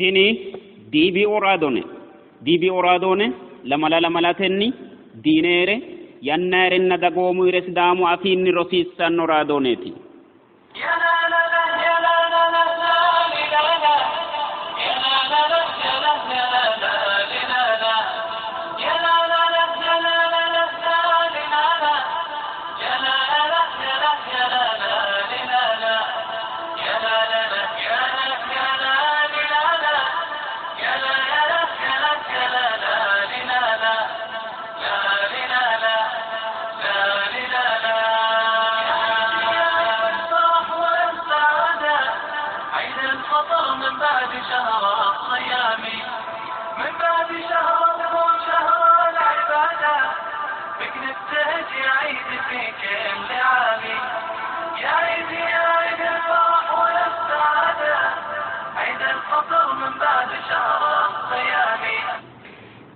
Tini DBO raadoone DBO raadoone lamala lamalatenni diineere yannaarenna dagoomuyire Sidaamu afiinni rosiissanno raadooneeti.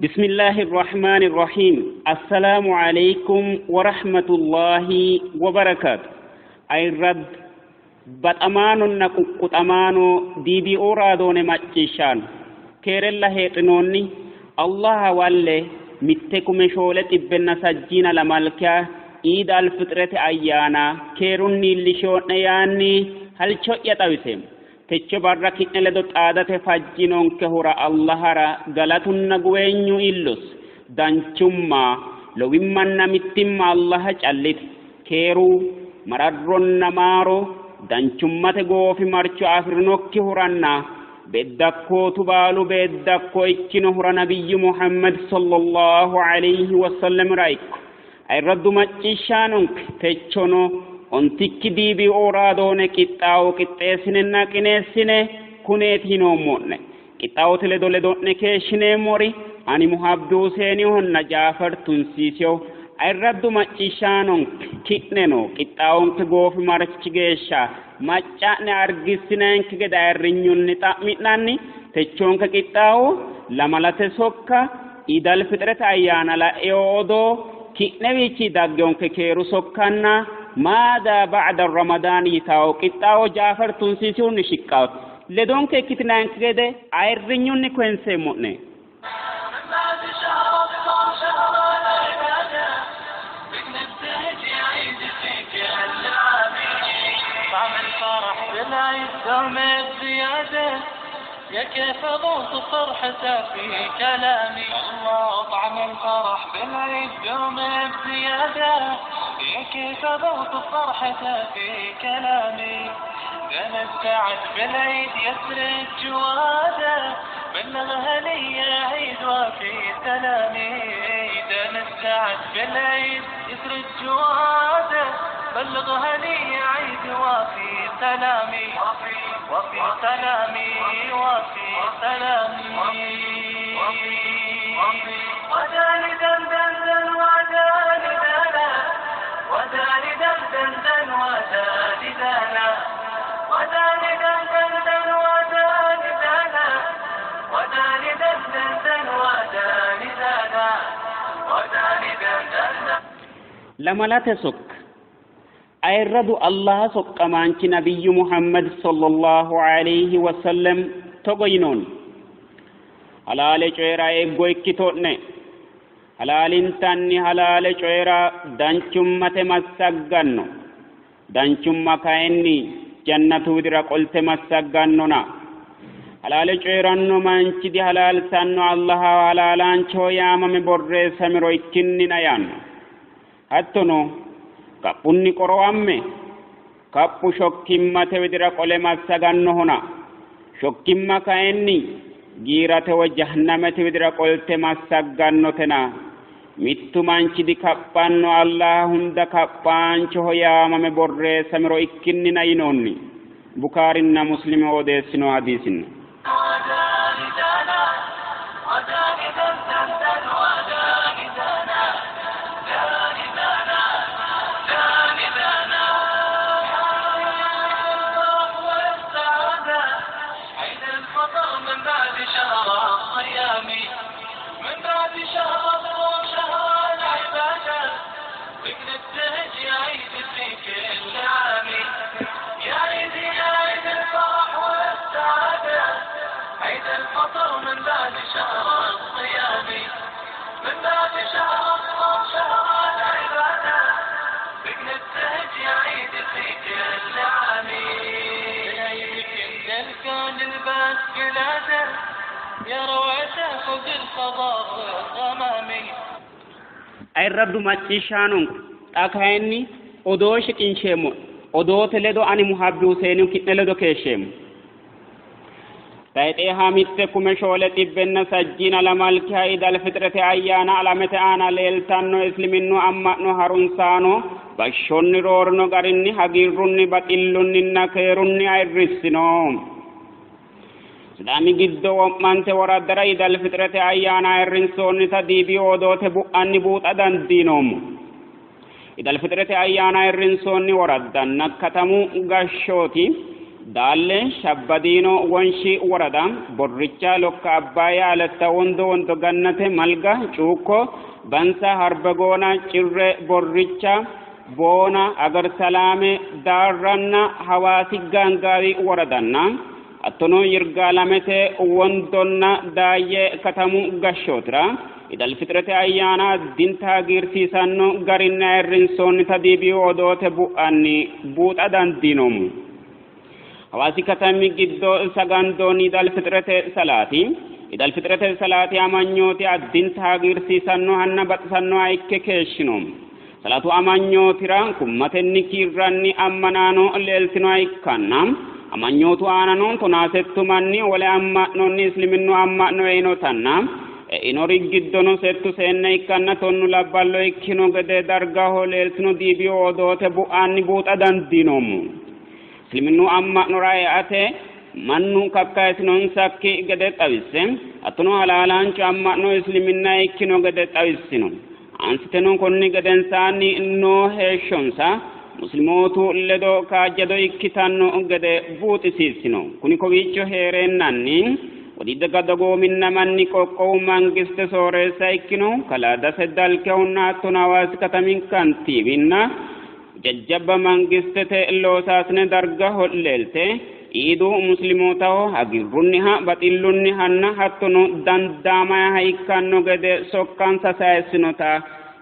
بسم الله الرحمن الرحيم. السلام عليكم ورحمة الله وبركاته. أي رد baxamaanonna quqquxamaano DBO raadoone macciishshaano keerella heedhinoonni Allaha walle 1742 Iid Alfixirete ayyaana keerunni iillishoo'ne yaanni halcho'ya xawiseemmo. Techo barra ki'ne ledo xaadate fajjinonkehura Allahara galatunna guweenyu iillos. Danchumma lowimmanna mittimma Allaha callite. Keeru mararronna maaro danchummate goofimarcho afi'rinokkihuranna beeddakkootu baalu beeddakko ikkinohura nabiyyu Muhammad sallallahu alayhi wasallamira ikko. Ayirraddu macciishshaanonke techono ontikki DBO raadoone qixxaawo qixxeessinenna qineessine kuneeti yinoommo'ne. Qixxaawote ledo ledo'ne keeshshineemmori ani Muhabbi Huseenihonna Jaafar Tunsiiseho. Ayirraddu macciishshaanonke ki'neno qixxaawonke goofimarchi geeshsha macca'ne argissinanke gede ayirrinyunni xa'mi'nanni techoonke qixxaawo lamalate sokka Iid Alfixirete ayyaana la'eo odoo ki'newiichi daggeyonke keeru sokkanna maada ba'da Ramadaan yitawo qixxaawo Jaafar Tunsiisihunni shiqqawote. Ledonke ikkitinanke gede ayirrinyunni koyinseemmo'ne. يا كيف ذوق فرحته في كلامي الله طعم الفرح بالعيد دوم بزيادة يا كيف ذوق فرحته في كلامي دام السعد بالعيد يسرد جواده بلغها لي يا عيد وفي سلامي دام السعد بالعيد يسرد جواده بلغها لي يا عيد وفي سلامي وفي سلامي وفي سلامي وداني دن دن دن وداني دانا وداني دن دن دن وداني دانا وداني دن دن دن وداني دانا وداني دن دن دن وداني دانا وداني دن دن دن Lamalate sokka ayirradu Allaha soqqamaanchi nabiyyu Muhammad sallallahu alayhi wasallam togo yinoonni. Halaale coyi'ra eeggo ikkito'ne. Halaalintanni halaale coyi'ra danchummate massagganno. Danchumma kayinni jannatu widira qolte massaggannona. Halaale coyi'ranno manchi dihalaalsanno Allaha halaalaanchoho yaamame borreessamiro ikkinnina yaanno. Hattono kaphunni qorowamme kaphu shokkimmate widira qole massagannohona. Shokkimma kayinni giirate woy jahannamete widira qolte massaggannotena. Mittu manchi dikaphanno Allaha hunda kaphaanchoho yaamame borreessamiro ikkinnina yinoonni. Bukaarinna Muslime odeessino hadiisinni. وداني دانا وداني دن دن دن وداني دانا داني دانا داني دانا الفرح والسعادة عيد الفطر من بعد شهر الصيام من بعد شهر الصوم شهر العبادة بك نبتهج يا عيد في كل عام يا عيد يا عيد الفرح والسعادة Ayirraddu macciishshaanonke, xa kayinni odoo shiqinsheemmo'ne. Odoote ledo ani Muhabbi Huseenihu ki'ne ledo keeshsheemmo. Tayxeeha mitte kume shoole xibbenna sajjiina lamalkiha Iid Alfixirete ayyaana alamete aana leeltanno Isliminnu amma'no harunsaano bashshonni roorino garinni hagiirrunni, baxillunninna keerunni ayirrissino. Sidaami giddo wo'mante woraddara Iid Alfixirete ayyaana ayirrinsoonnita DBO odoote bu'anni buuxa dandiinoommo. Iid Alfixirete ayyaana ayirrinsoonni woraddanna katamu gashshooti Daalle, Shabbadiino, Wonshi worada, Borricha, Lokka Abbaaya, Aletta Wondo, Wondo Gannate, Malga, Cuukko, Bansa, Harbagoona, Cirre, Borricha, Boona, Agar Salaame, Daarranna Hawaasi Gaangaawi woradanna hattono Yirgaalamete Wondonna Daayye katamu gashshootira Iid Alfixirete ayyaana addinta hagiirsiisanno garinni ayirrinsoonnita DBU odoote bu'anni buuxa dandiinoommo. Hawaasi katami giddo sagandoonni Iid Alfixirete salaati. Iid Alfixirete salaati amanyooti addinta hagiirsiisannohanna baxisannoha ikke keeshshino. Salaatu amanyootira kummatenni kiirranni ammanaano leeltinoha ikkanna amanyootu aanano tonaasettu manni wole amma'nonni isliminnu amma'no einotanna e'inori giddono settu seenne ikkanna tonnu labballo ikkino gede dargaho leeltino DBO odoote bu'anni buuxa dandiinoommo. Isliminnu amma'nora eate mannu kakkayisinonsakki gede xawisse hattono halaalaancho amma'no isliminna ikkino gede xawissino. Aansiteno konni gedensaanni noo heeshshonsa muslimootu ledo kaajjado ikkitanno gede buuxisiissino. Kuni kowiicho hee'reennanni Wodiidi Daga Dagoominna Manni Qoqqowu Mangiste sooreessa ikkino kalaa Dase Dalkehunna hattono Hawaasi katami kantiiwinna jajjabba mangistete loosaasine dargaho leelte Iidu muslimootaho hagiirrunniha, baxillunnihanna hattono dandaamayaha ikkanno gede sokkansa sayissinota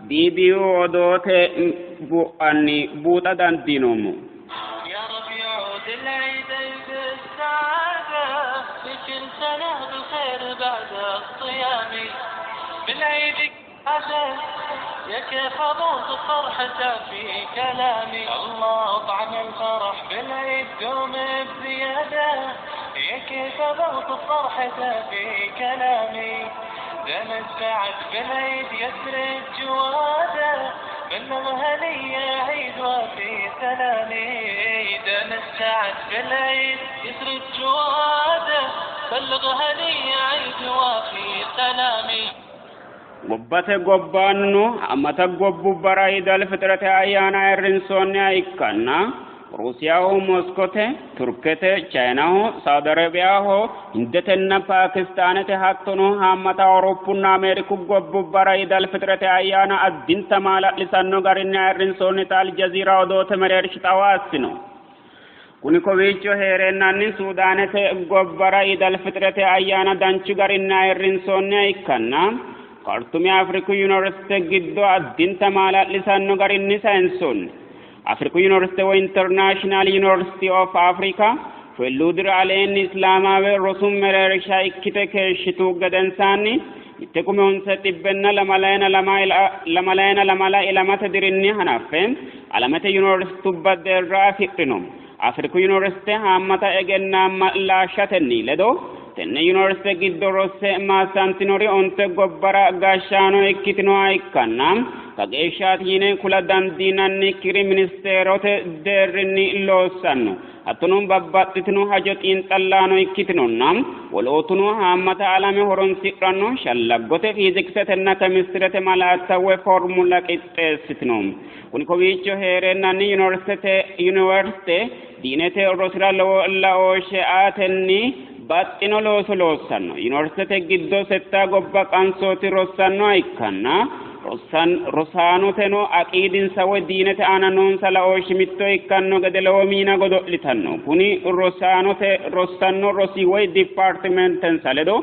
DBU odoote bu'anni buuxa dandiinoommo. يا ربيع عود العيدين بالسعادة في كل سنة بالخير بعد الصيام بالعيد عسى يا كيف أبوس فرحته في كلامي الله طعم الفرح بالعيد دوم بزيادة يا كيف أبوس فرحته في كلامي دام السعد بالعيد يسرد جواده بلغها لي يا عيد وفي سلامي دام السعد بالعيد يسرد جواده بلغها لي يا عيد وفي سلامي. Gobbate gobbaannino haammata gobbubbara Iid Alfixirete ayyaana ayirrinsoonniha ikkanna Ruusiyaho Moskote, Turkete, Chayinaho, Saudi Arabiyaho, Hindetenna Paakistaanete hattono haammata Awuroppunna Ameeriku gobbubbara Iid Alfixirete ayyaana addinta maala'lisanno garinni ayirrinsoonnita Aljaziira odoote mereershi xawo assino. Kuni kowiicho hee'reennanni Suudaanete gobbara Iid Alfixirete ayyaana danchu garinni ayirrinsoonniha ikkanna Kaartumi Afriku Yuniversite giddo addinta maala'lisanno garinni sayinsoonni. Afriku Yuniversite woy International University of Africa shoollu diri aleenni Islaamaawe rosu mereersha ikkite keeshshitu gedensaanni mitte kume honse xibbenna lamalayina lamala ilamate dirinni hanaffe alamete yuniversitubba deerra afidhino. Afriku Yuniversite haammata egennaamma laashshatenni ledo tenne yuniversite giddo rosse maassantinori onte gobbara gashshaano ikkitinoha ikkanna kageeshshaati yine kula dandiinannikkiri ministeerote deerrinni loossanno. Hattono babbaxxitino hajo xiinxallaano ikkitinonna wolootuno haammata alame horonsidhanno shallaggote fiiziksetenna kemistirete malaatta woy formula qixxeessitino. Kuni kowiicho hee'reennanni yuniversitete yuniversite diinete rosira lowo laooshshe aatenni baxxino looso loossanno. Yuniversitete giddo setta gobba qansooti rossannoha ikkanna rosaanoteno aqiidinsa woy diinete aana noonsa laooshshi mitto ikkanno gede lowo miina godo'litanno. Kuni rosaanote rossanno rosi woy dipaartimentensa ledo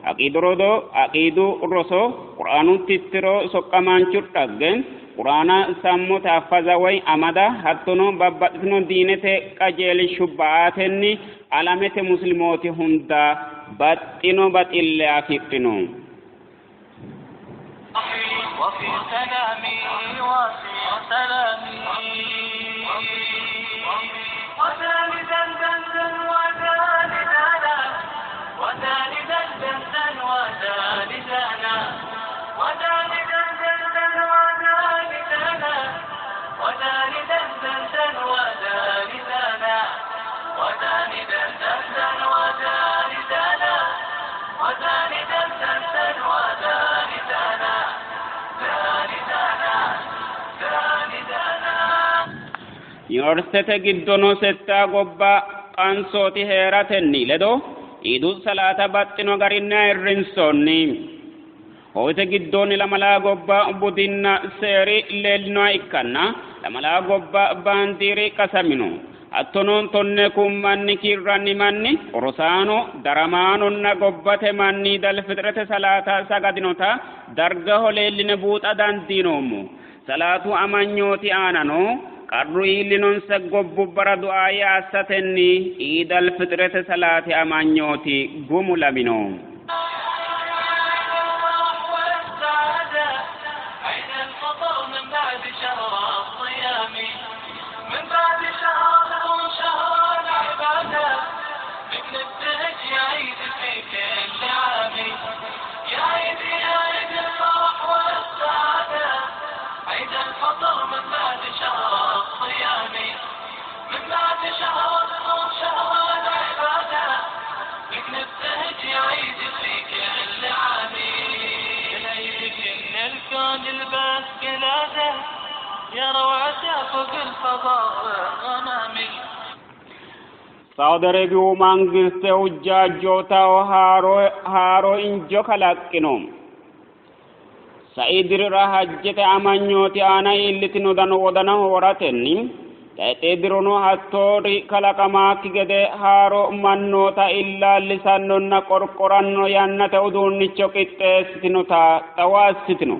aqiidu rodo aqiidu roso quraanu tittiro soqqamaanchu dhagge quraana sammote affaza woy amada hattono babbaxxitino diinete qajeelshubba aatenni alamete muslimooti hunda baxxino baxille afidhino. وفي سلامي. Yuniversitete giddono settaa gobba qansooti hee'ratenni ledo Iidu salaata baxxino garinni ayirrinsoonni. Hoowete giddoonni lamala gobba budinna seeri leellinoha ikkanna lamala gobba baandiiri qasamino. Hattono tonne kummanni kiirranni manni rosaano, daramaanonna gobbate manni Iidal-Fixirete salaata sagadinota dargaho leelline buuxa dandiinoommo. Salaatu amanyooti aanano qarru iillinonsa gobbubbara du'aaye assatenni Iidal-Fixirete salaati amanyooti gumulamino. Saudi Arebiyu mangiste hujjaajjootaho haaro injo kalaqqino. Sai dirira hajjete amanyooti aana iillitino dano wodanaho woratenni tayxee dirono hattoori kalaqamaakki gede haaro mannoota illaallisannonna qorqoranno yannate uduunnicho qixxeessitinota xawo assitino.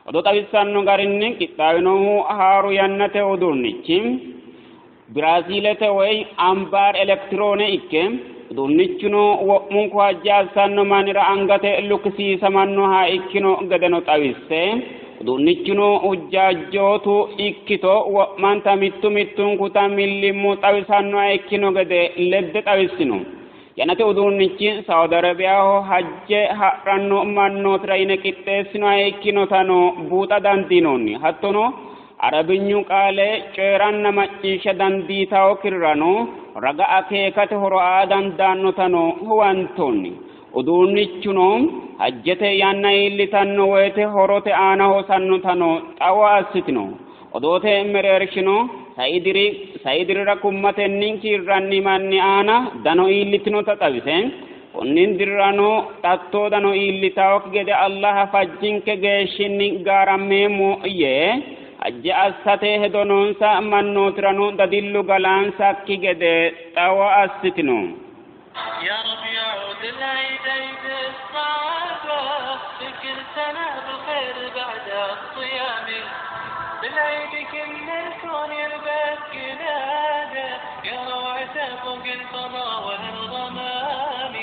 Odoo xawissanno garinni qixxaawinohu haaru yannate uduunnichi Biraaziilete woy ambaar elektiroone ikke uduunnichuno wo'munku hajja assanno mannira angate lukisiisamannoha ikkino gedeno xawisse uduunnichuno hujjaajjootu ikkito wo'manta mittu mittunkuta millimmo xawisannoha ikkino gede ledde xawissino. Yannate uduunnichi Saudi Arabiyaho hajje ha'ranno mannootira yine qixxeessinoha ikkinotano buuxa dandiinoonni. Hattono Arabinyu qaale coyi'ranna macciishsha dandiitawokkirirano raga akeekate horo aa dandaannotano huwantoonni. Uduunnichuno hajjete yanna iillitanno woyte horote aana hosannotano xawo assitino. Odoote mereershino sai dirira kummatenni kiirranni manni aana dano iillitinota xawise, konni dirirano xattoo dano iillitawokki gede Allaha fajjinke geeshshinni gaarammeemmo yee hajje assate hedo noonsa mannootirano dadillu galaansakki gede xawo assitino. يا رب يعود العيد عيد السعادة في كل سنة بالخير بعد الصيام بالعيد كل الكون يلبس قلادة يا روعته فوق الفضاء والغمام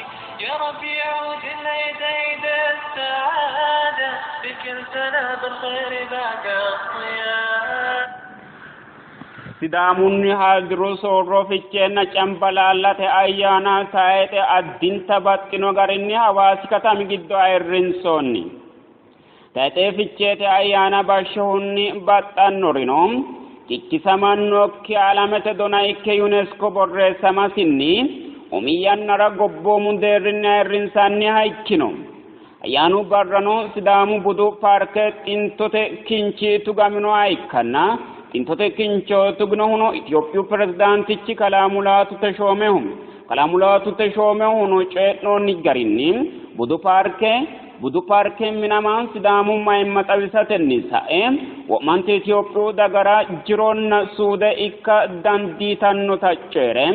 يا رب يعود العيد عيد السعادة في كل سنة بالخير بعد الصيام Sidaamunniha diru soorro Ficheenna Cambalaallate ayyaana tayixe addinta baxxino garinni Hawaasi katami giddo ayirrinsoonni. Tayixe Ficheete ayyaana bashshohunni baxxannorino kikkisamannokki alamete dona ikke UNESCO borreessamasinni umi yannara gobboomu deerrinni ayirrinsanniha ikkino. Ayyaanu barrano Sidaamu budu paarke xintote kinchi tugaminoha ikkanna xintote kincho tuginohuno Itophiyu pirezidaantichi kalaa Mulaatu Teshoomehu. Kalaa Mulaatu Teshoomehuno coyi'noonni garinni budu paarke budu paarke minama Sidaamu mayimma xawisatenni sa'e wo'mante Itophiyu dagara jironna suude ikka dandiitannota coyi're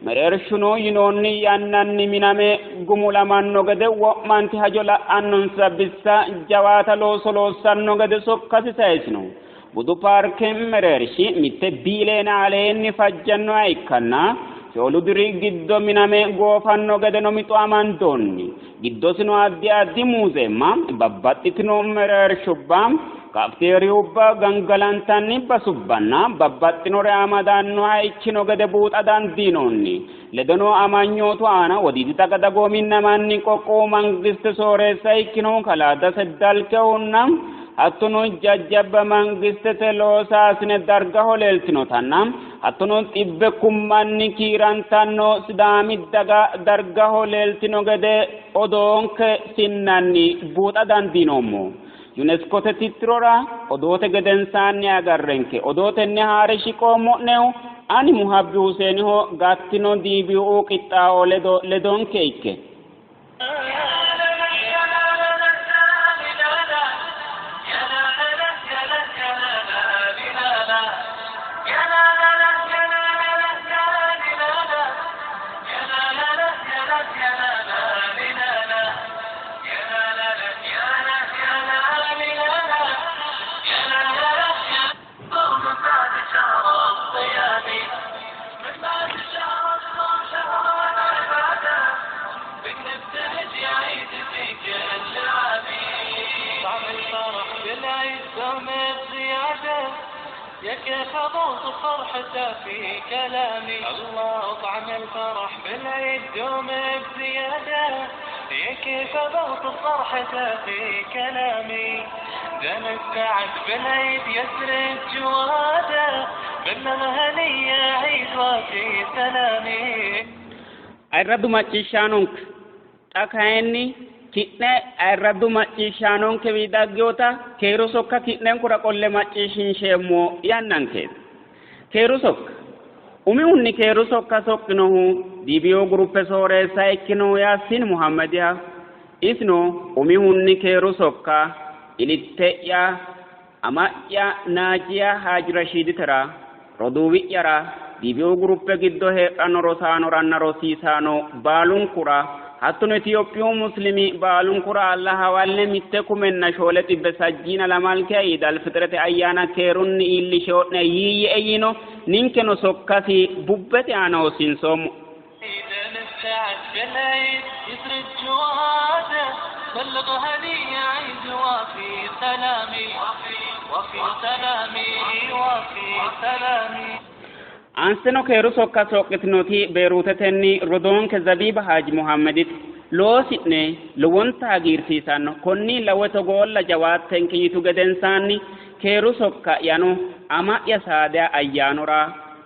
mereershuno yinoonni yannanni miname gumulamanno gede wo'manti hajo la'annonsa bissa jawaata looso loossanno gede sokkasi sayisino. Budu paarke mereershi mitte biileene aleenni fajjannoha ikkanna 4 diri giddo miname goofanno gedeno mixo amandoonni. Giddosino addi addi muuzeemma, babbaxxitino mereershubba, kaafteeriyubba, gangalantanni basubbanna babbaxxinore amadannoha ikkino gede buuxa dandiinoonni. Ledono amanyootu aana Wodiidi daga dagoominna manni qoqqowu mangiste sooreessa ikkinohu kalaa Dase Dalkehunna hattono jajjabba mangistete loosaasine dargaho leeltinotanna hattono xibbe kummanni kiirantanno Sidaami daga dargaho leeltino gede odoonke sinnanni buuxa dandiinoommo. Yuneskote tittirora odoote gedensaanni agarrenke odootenni haare shiqoommo'nehu ani Muhabbi Huseeniho gattino DBU qixxaawo ledo ledonke ikke. يا كيف أبوصف فرحته في كلامي الله طعم الفرح بالعيد دوم بزيادة يا كيف أبوصف فرحته في كلامي دام السعد بالعيد يسرد جواده بلغ هنية عيد وفي سلامي Ayirraddu macciishshaanonke xa kayinni ki'ne ayirraddu macciishshaanonke daggewota keeru sokka ki'nenkura qolle macciishshinsheemmo yannankeeti. Keeru sokka umihunni keeru sokka soqqinohu DBO guruppe sooreessa ikkinohu Yaasiin Muhammadiha isino umihunni keeru sokka ilitte'ya ama'ya Naajiya Haaji Rashiiditera roduuwi'yara DBO guruppe giddo heedhanno rosaanoranna rosiisaano baalunkura hattono Itiyophiyu muslimi baalunkura Allah hawalle 1442 Iid al-Fitrete ayyaana keerunni iillisho'ne yiiyye yiino ninkeno sokkasi bubbete aana hosiinsoommo. إذا السعد بالعيد يسرد جواده بلغ هنية عيد وفي سلامي وفي سلامي وفي سلامي Anseno keeru sokka soqqitinoti Beeruutetenni rodoonke Zabiiba Haaji Muhammediti loosi'ne lowonta hagiirsiisanno konni lawe togoolla jawaattenke yitu gedensaanni keeru sokka'yano ama'ya Saadiya ayyaanora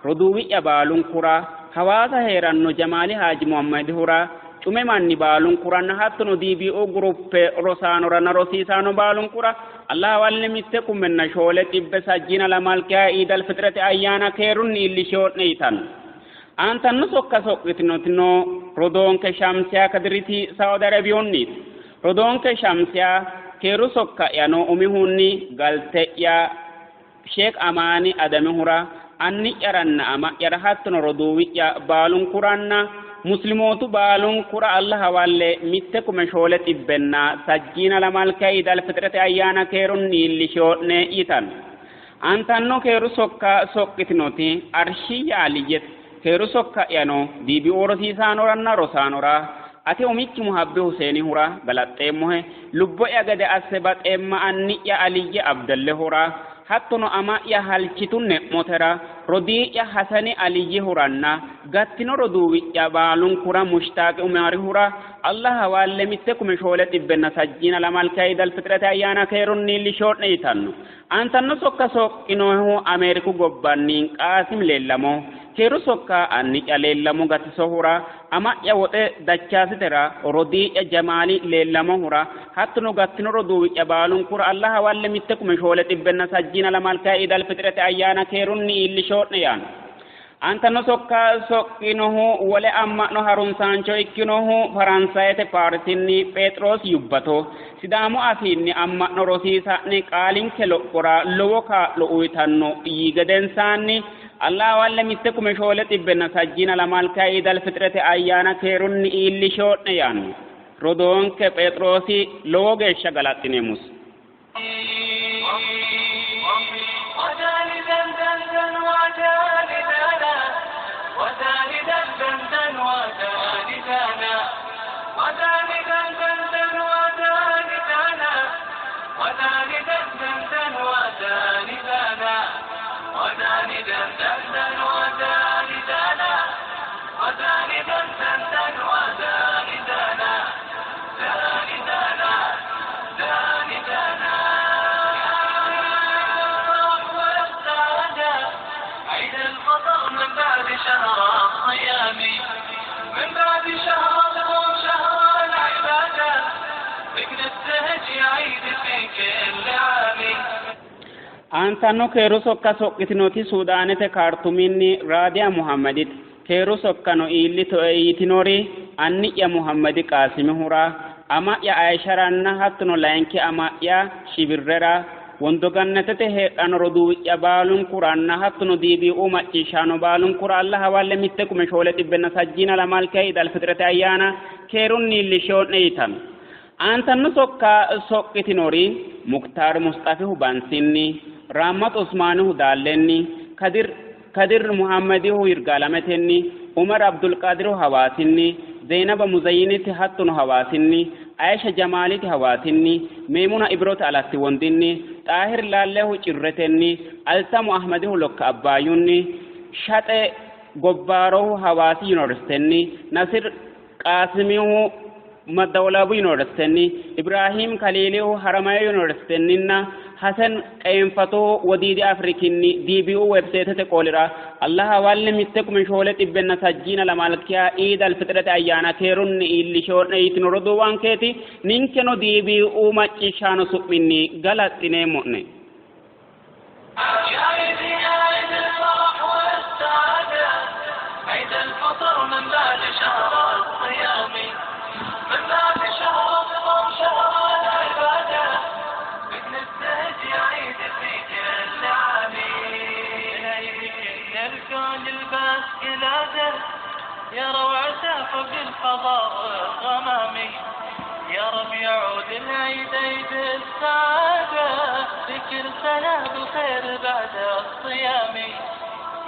roduuwi'ya baalunkura Hawaasa heeranno Jamaali Haaji Muhammedihura cume manni baalunkuranna hattono DBO guruppe rosaanoranna rosiisaano baalunkura Allah hawalle 1442 Iid al-Fitrete ayyaana keerunni iillisho'ne yitanno. Aantanno sokka soqqitinotino rodoonke Shamsiya Kadiriti Saudi Arabiyunniiti. Rodoonke Shamsiya keeru sokka'yano umihunni galte'ya Sheek Amaani Adamihura anni'yaranna ama'yara hattono roduuwi'ya baalunkuranna muslimootu baalunkura Allah hawalle 1442 Iid al-Fitrete ayyaana keerunni iillisho'ne yitanno. Aantanno keeru sokka soqqitinoti Arshiyya Aliyyete keeru sokka'yano DBO rosiisaanoranna rosaanora ate umikki Muhabbi Huseenihura galaxxeemmohe lubbo'ya gede asse baxeemma anni'ya Aliyye Abdallehura hattono ama'ya halchitu ne'motera rodii'ya Hasani Aliyyihuranna gattino roduuwi'ya baalunkura Mushtaaqi Umarihura Allah hawalle 1442 Iid al-Fitrete ayyaana keerunni iillisho'ne yitanno. Aantanno sokka soqqinohu Ameeriku gobbanni Qaasim Leellamo keeru sokka anni'ya Leellamo Gatisohura ama'ya woxe dachaasitera rodii'ya Jamaali Leellamohura hattono gattino roduuwi'ya baalunkura Allah hawalle 1442 Iid al-Fitrete ayyaana keerunni iillisho'ne yaanno. Aantanno sokka soqqinohu wole amma'no harunsaancho ikkinohu Faransayete Paarisinni Pheexiroos Yubbato Sidaamu afiinni amma'no rosiisa'ne qaalinke lophora lowo kaa'lo uyitanno yii gedensaanni Allah hawalle 1442 Iid al-Fitrete ayyaana keerunni iillisho'ne yaanno. Rodoonke Pheexiroosi lowo geeshsha galaxxineemmosi. وداني دندن وداني دانا وداني دندن وداني دانا وداني دندن وداني دانا وداني دندن وداني دانا وداني دندن وداني دانا وداني دندن وداني دانا داني دانا داني دانا. Aantanno keeru sokka soqqitinoti Suudaanete Kaartuminni Raadiya Muhammaditi. Keeru sokkano iillitoe yitinori anni'ya Muhammadi Qaasimihura, ama'ya Ayisharanna hattono layinki ama'ya Shibirrera, Wondogannetete heedhanno roduuwi'ya baalunkuranna hattono DBU macciishshaano baalunkura Allah hawalle 1442 Iid Alfitrete ayyaana keerunni iillisho'ne yitanno. Aantanno sokka soqqitinori Muktaar Musxafihu Bansinni, Raammat Usmaanihu Daallenni, Kadir Muhammadihu Yirgaalametenni, Umar Abdulqaadirihu Hawaasinni, Zeenaba Muzayiniti hattono Hawaasinni, Ayisha Jamaaliti Hawaasinni, Meemuna Ibrote Alatti Wondinni, Xaahir Laallehu Cirretenni, Altamu Ahmedihu Lokka Abbaayunni, Shaxe Gobbaarohu Hawaasi Yuniversitenni, Nasir Qaasimihu Madda Wolaabu Yuniversitenni, Ibrahiim Kaliilihu Haramaya Yuniversitenninna Hasen Qeenfatohu Wodiidi Afrikinni DBU webseetete qoolira Allah hawalle 1442 Iid Alfitrete ayyaana keerunni iillisho'ne yitino roduuwankeeti. Ninkeno DBU macciishshaano su'minni galaxxineemmo'ne. يا عيد يا عيد الفرح والسعادة، عيد الفطر من بعد شهر الصيام، من بعد شهر الصوم شهر العبادة، بك نبتهج يا عيد في كل عام. العيد كل الكون الباس قلادة، يا روعته فوق الفضاء والغمام، يا رب يعود العيد عيد السعادة، بكل سنة بالخير بعد الصيام.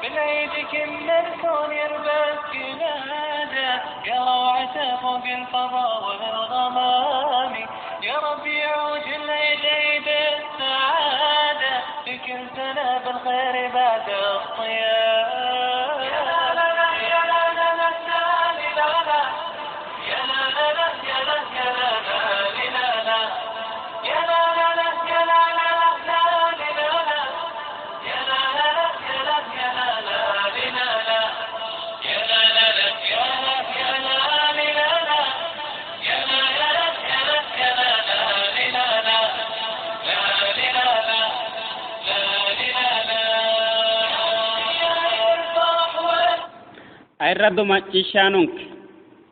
بالعيد كل الكون يلبس قلادة، يا روعته فوق الفضاء والغمام، يا رب يعود العيد عيد السعادة، بكل سنة بالخير بعد الصيام. يا لا لا لا يا لا لا لا لا لا يا لا لا لا يا لا يا لا لا لا يا لا لا لا يا لا لا لا لا لا يا لا لا لا يا لا يا لا لا لا لا يا لا لا لا يا لا يا لا لا لا يا لا لا لا يا لا يا لا لا لا لا لا لا لا لا يا الفرح Ayirraddo macciishshaanonke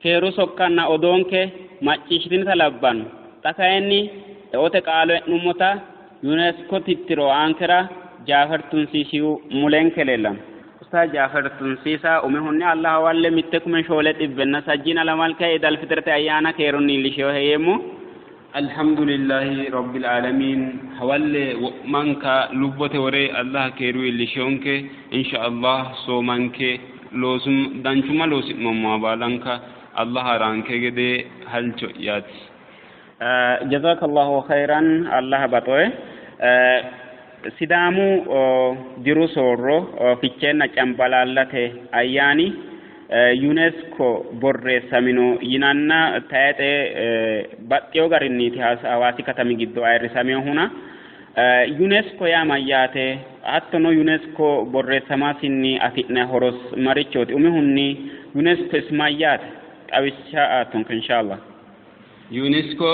keeru sokkanna odoonke macciishshitinita labbanno. Xa kayinni eote qaalo e'nummota UNESCO tittiro aankera Jaafer Tunsiisihu mulenke leellanno. Ustaaz Jaafer Tunsiisa, umihunni Allah hawalle 1442 Iid Alfitrete ayyaana keerunni iillisheeho yeemmo. Alhamdulillahi Rabbil Alamin, hawalle wo'manka lubbote wore Allah keeru iillishonke insha Allah. Soomanke loosum danchumma loosi'noommoha baalanka Allah haranke gede halcho'yaati. Jazakallahu khairan, Allah baxoe. Sidaamu diru soorro Ficheenna Cambalaallate ayyaani UNESCO borreessamino yinanna tayixe baxxeyo garinniiti Hawaasi katami giddo ayirrisaminohuna, UNESCO yaa mayyaate? Hattono UNESCO borreessamasinni afi'ne horos marichooti? Umihunni UNESCO isi mayyaate? Xawishsha aattonke inshallah. UNESCO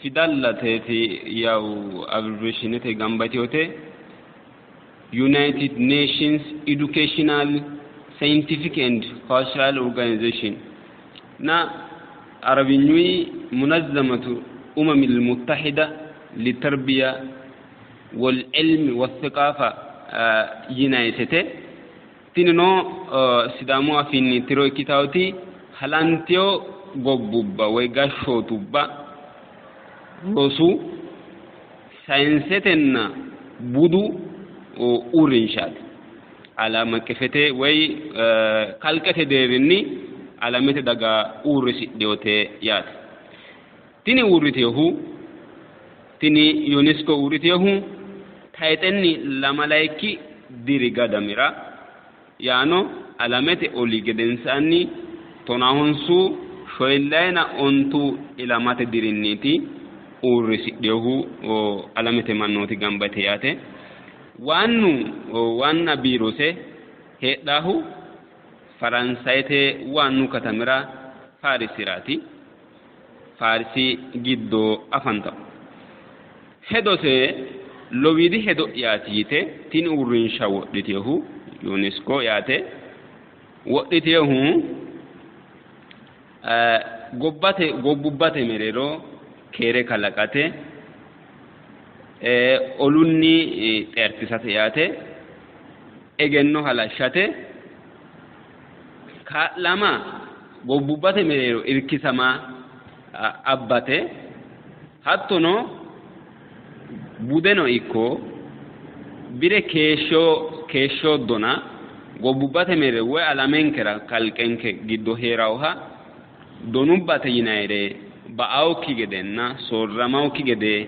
fidallateeti yaw abbreviationete gamba yiteyote United Nations Educational, Scientific and Cultural Organization na Arabinyuyi Munazzamatu Umamil Muttahida Litarbiya wal Ilmi Wathiqaafa yinayitete. Tinino Sidaamu afiinni tiro ikkitawoti halanteyo gobbubba woy gashshootubba rosu, sayinsetenna budu uurrinshaati. Alame aqefete woy kalqete deerrinni alamete daga uurrisidheyote yaate. Tini uurriteyohu, tini UNESCO uurriteyohu tayixenni 12 diri gadamira, yaano alamete oli gedensaanni 1949 ilamate dirinniiti uurrisidheyohu alamete mannooti gamba yite yaate. Waannu waanna biirose heedhaahu Faransayete waannu katamira Paarisiraati. Paarisi giddo afantawo. Hedose Lowiidi hedo'yaati yite tini uurrinsha wodhitehu UNESCO yaate wodhitehu gobbate gobbubbate mereero keere kalaqate, olunni xeertisate yaate, egenno halashshate, kaa'lama gobbubbate mereero irkisama abbate, hattono budeno ikko bire keeshsho keeshsho dona gobbubbate mereero woy alamenkera kalqenke giddo heerawuha donubbate yinayire ba'awokki gedenna soorramawokki gede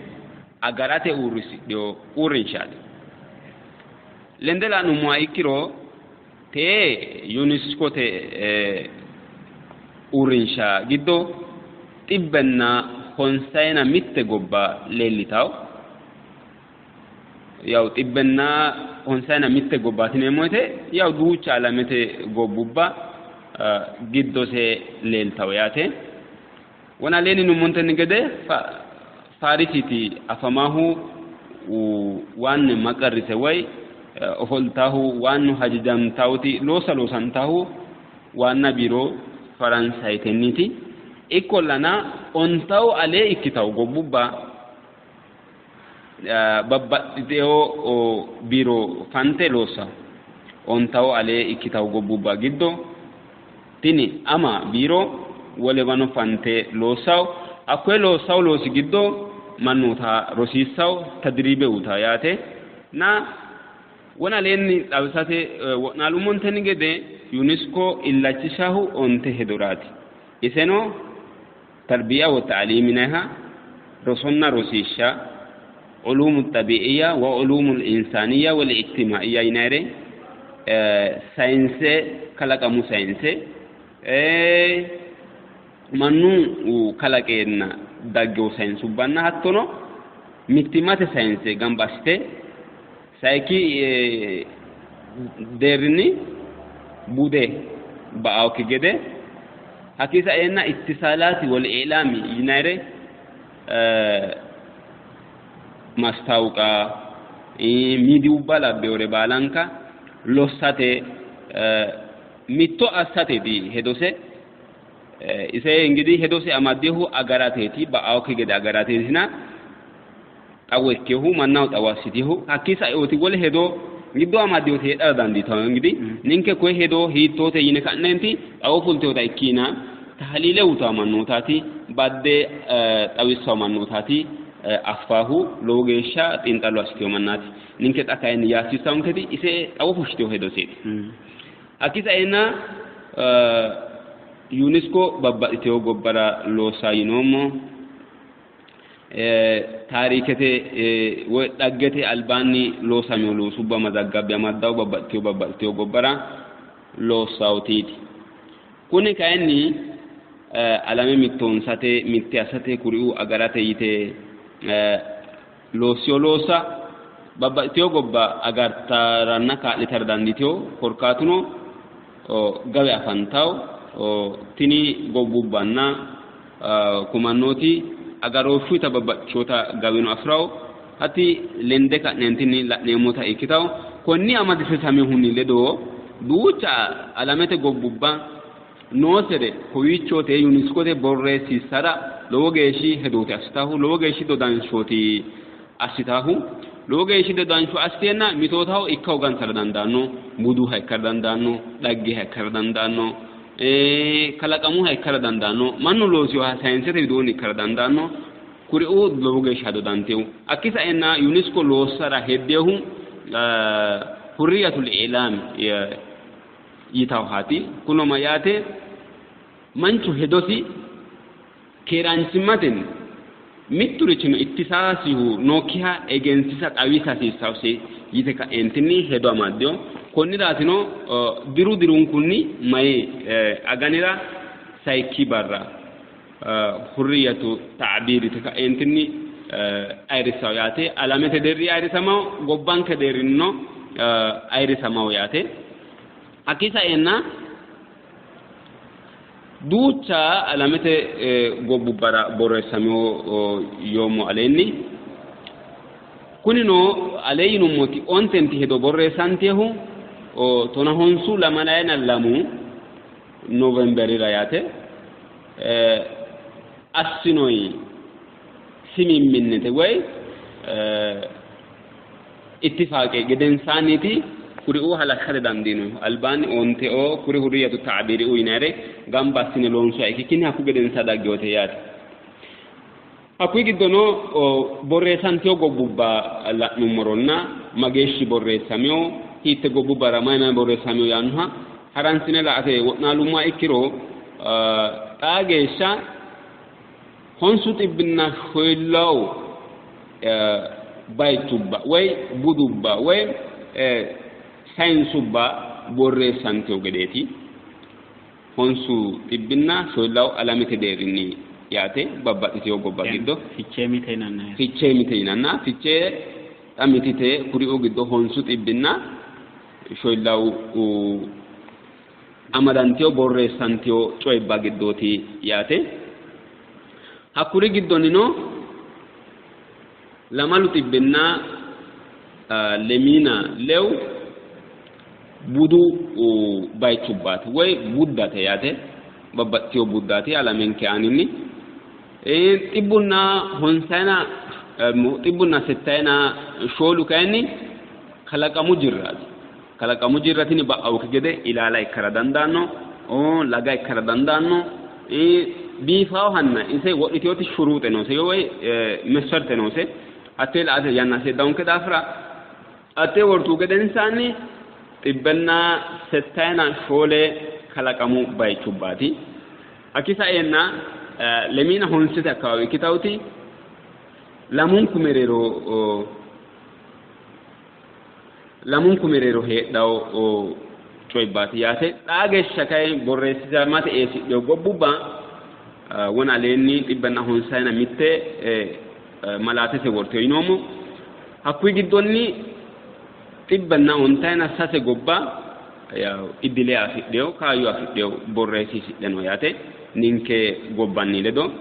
agarate uurrisidhino uurrinshaati. Lende la'nummoha ikkiro tee UNESCOte uurrinsha giddo 151 gobba leellitawo. Yawu 151 gobbaati yineemmo woyte yawu duucha alamete gobbubba giddose leeltawo yaate. Wona aleenni yinummontenni gede Faarisiti afamahu waanne maqarrise woy ofoltahu waannu hajajamtawoti loossa loosantahu waanna biiro Faransayetenniti. Ikkollana 50 alee ikkitawo gobbubba babbaxxitewo biiro fante loossa. 50 alee ikkitawo gobbubba giddo tini ama biiro wolewano fante loossawo. Hakkoye loossawo loosi giddo mannoota rosiissawo, tadriibe uyitawo yaate. Na wona aleenni xawisate wo'naalummontenni gede UNESCO illachishahu 9 hedoraati. Iseno tarbiya wo ta'liim yinayiha, rosonna rosiishsha, ulumu xabii'iyya wa ulumu insaaniyya wal ijtimaa'iyya yinayire, sayinse, kalaqamu sayinse, mannu kalaqeenna daggewo sayinsubbanna hattono mittimmate sayinse gamba assite, sayikki deerrinni bude ba'awokki gede, hakkii saeenna ittisaalaati wal i'laami yinayire, mastaawuqa, miidiyubba labbewore baalanka lossate, mitto assateeti hedose. Ise ingidi hedose amaddehu agarateeti, ba'awokki gede agarateetina xawo ikkehu mannaho xawo assitehu. Hakkii sa'ewoti wole hedo giddo amaddewoti heedhara dandiitanno. Ingidi ninke koye hedo hiittoote yine ka'neenti xawo fultewota ikkiina tahliile uyitawo mannootaati, badde xawissawo mannootaati, affaahu lowo geeshsha xiinxallo assitewo mannaati. Ninke xa kayinni yaachishsaanketi ise xawo fushshitewo hedoseeti. Hakkii saeenna UNESCO babbaxxitewo gobbara loossa yinoommo. Taarikete woy dhaggete albaanni loosamino loosubba mazaggabbe amaddawo babbaxxitewo babbaxxitewo gobbara loossawutiiti. Kuni kayinni alame mittoonsate, mitte assate, kuriuu agarate yite loossiyo loossa babbaxxitewo gobba agartaranna kaa'litara dandiitewo. Korkaatuno gawe afantawo tini gobbubbanna kumannooti agarooshshuyita babbaxxiteewota gaweno afirawo, hatti lende ka'neentinni la'neemmota ikkitawo. Konni amadisiisamihunni ledo duucha alamete gobbubba noosere kowiichote UNESCOte borreessiissara lowo geeshshi hedooti assitahu, lowo geeshshi dodanshooti assitahu. Lowo geeshshi dodansho assiteenna mitootaho ikka hogansara dandaanno, buduha ikkara dandaanno, dhaggeha ikkara dandaanno, kalaqamuha ikkara dandaanno, mannu loosiyoha sayinsete widoonni ikkara dandaanno. Kuriuu lowo geeshsha dodantehu. Hakki saenna UNESCO loossara heddehu hurriyatul i'laami yitawuhaati. Kuno mayyaate? Manchu hedosi keeraanchimmatenni mitturichino ittisaasihu nookkiha egensiisa, xawisa hasiissawusi yite ka'eentinni hedo amaddeyo. Konniraatino diru dirunkunni mayi aganira sayikki barra hurriyatu ta'biir yite ka'eentinni ayirrissawo yaate. Alamete deerri ayirrisamawo, gobbanke deerrinnino ayirrisamawo yaate. Hakkii saeenna duucha alamete gobbubbara borreessamino yoommo aleenni. Kunino ale yinummoti ontenti hedo borreessantehu 2022 Novemberira yaate assinoyi simimminnete woy ittifaaqe gedensaanniti kuriuu halashshate dandiinohu. Albaanni onteo kuri hurriyatu ta'biiriu yinayire gamba assine loonsoha ikkikkinni hakku gedensa daggewote yaate. Hakkuyi giddono borreessanteyo gobbubba la'nummoronna mageeshshi borreessameo, hiitte gobbubbara mayi mayi borreessameo yaannoha haransine la"ate wo'naalummoha ikkiro, xaa geeshsha 704 bayichubba woy budubba woy sayinsubba borreessanteyo gedeeti. 704 alamete deerrinni yaate, babbaxxiteyo gobba giddo. Fichee mite yinanna. Fichee mite yinanna, fichee xa mitite. Kuriuu giddo 704 amadanteyo borreessanteyo coyibba giddooti yaate. Hakkuri giddonnino 204 budu bayichubbaati woy buddate yaate, babbaxxiteyo buddaati alamenke aaninni. 184 kayinni kalaqamu jirraati. Kalaqamu jirra tini ba'awokki gede, ilaala ikkara dandaanno, laga ikkara dandaanno, biifaahanna ise wodhiteoti shuruuxe noose woy mesferte noose. Hattee la"ate yanna seeddawonke daafira hattee wortuu gedensaanni 164 kalaqamu bayichubbaati. Hakki saeenna 25 akkawaawi ikkitawoti lamunku mereero heedhawo coyibbaati yaate. Xaa geeshsha kayi borreessisamate eessidheyo gobbubba wona aleenni 151 malaatese worteyo yinoommo. Hakkuyi giddonni 193 gobba iddile afidheyo, kaayyo afidheyo, borreessiisidhe no yaate. Ninke gobbanni ledo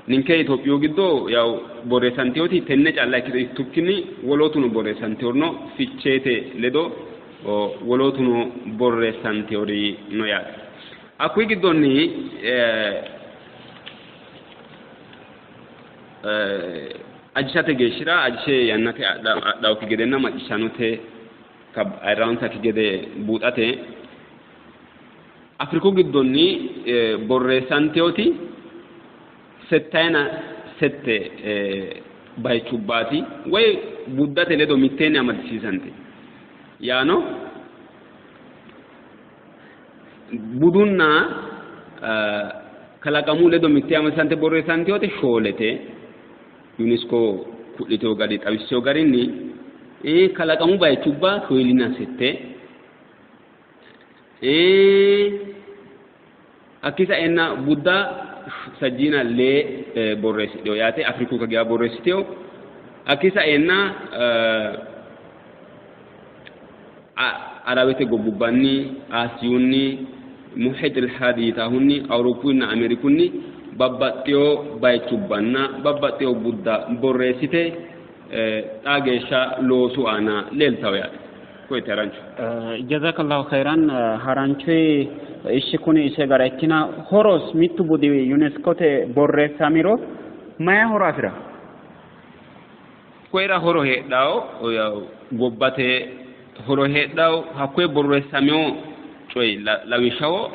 ninke Itophiyu giddo yaw borreessantewoti tenne calla ikkitukkinni wolootuno borreessanteyorino, Ficheete ledo wolootuno borreessantewori no yaate. Hakkuyi giddonni ajishate geeshshira ajishe yannate adhawokki gedenna macciishshanote ayirrawonsakki gede buuxate, Afriku giddonni borreessantewoti 68 bayichubbaati woy buddate ledo mitteenni amadisiisante, yaano budunna kalaqamu ledo mittee amadisiisante borreessanteyote shoolete. UNESCO ku'liteyo gari, xawisseyo garinni kalaqamu bayichubba 48, hakki saenna budda 32 borreessidheyo yaate, Afriku kageya borreessiteyo. Hakki saenna Arawete gobbubbanni, Aasiyunni, Muhit il-Hadi yitaahunni, Awuroppuyinna Ameerikunni babbaxxeyo bayichubbanna babbaxxeyo budda borreessite xaa geeshsha loosu aana leeltawo yaate. Koyete harancho. Jazakallahu khairan haranchoyi. Ishi kuni ise gara ikkina horos mittu budi UNESCOte borreessamiro mayi horo afira? Koyira horo heedhawo, gobbate horo heedhawo hakkoye borreessameo coyi. Lawishshaho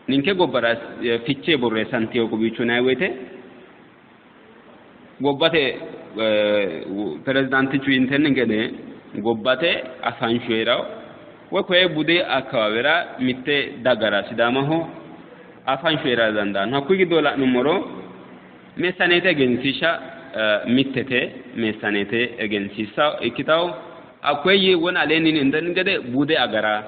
ninke gobbara Fichee borreessanteyo kowiicho yinayi woyte, gobbate pirezidaantichu yintenni gede gobbate afanshu heerawo woy koye bude akkawaawera mitte dagara Sidaamaho afanshu heerara dandaanno. Hakkuyi giddo la'nummoro meessaneete egensiishsha mittete, meessaneete egensiissa ikkitawo. Hakkoye wona aleenni nintenni gede bude agara,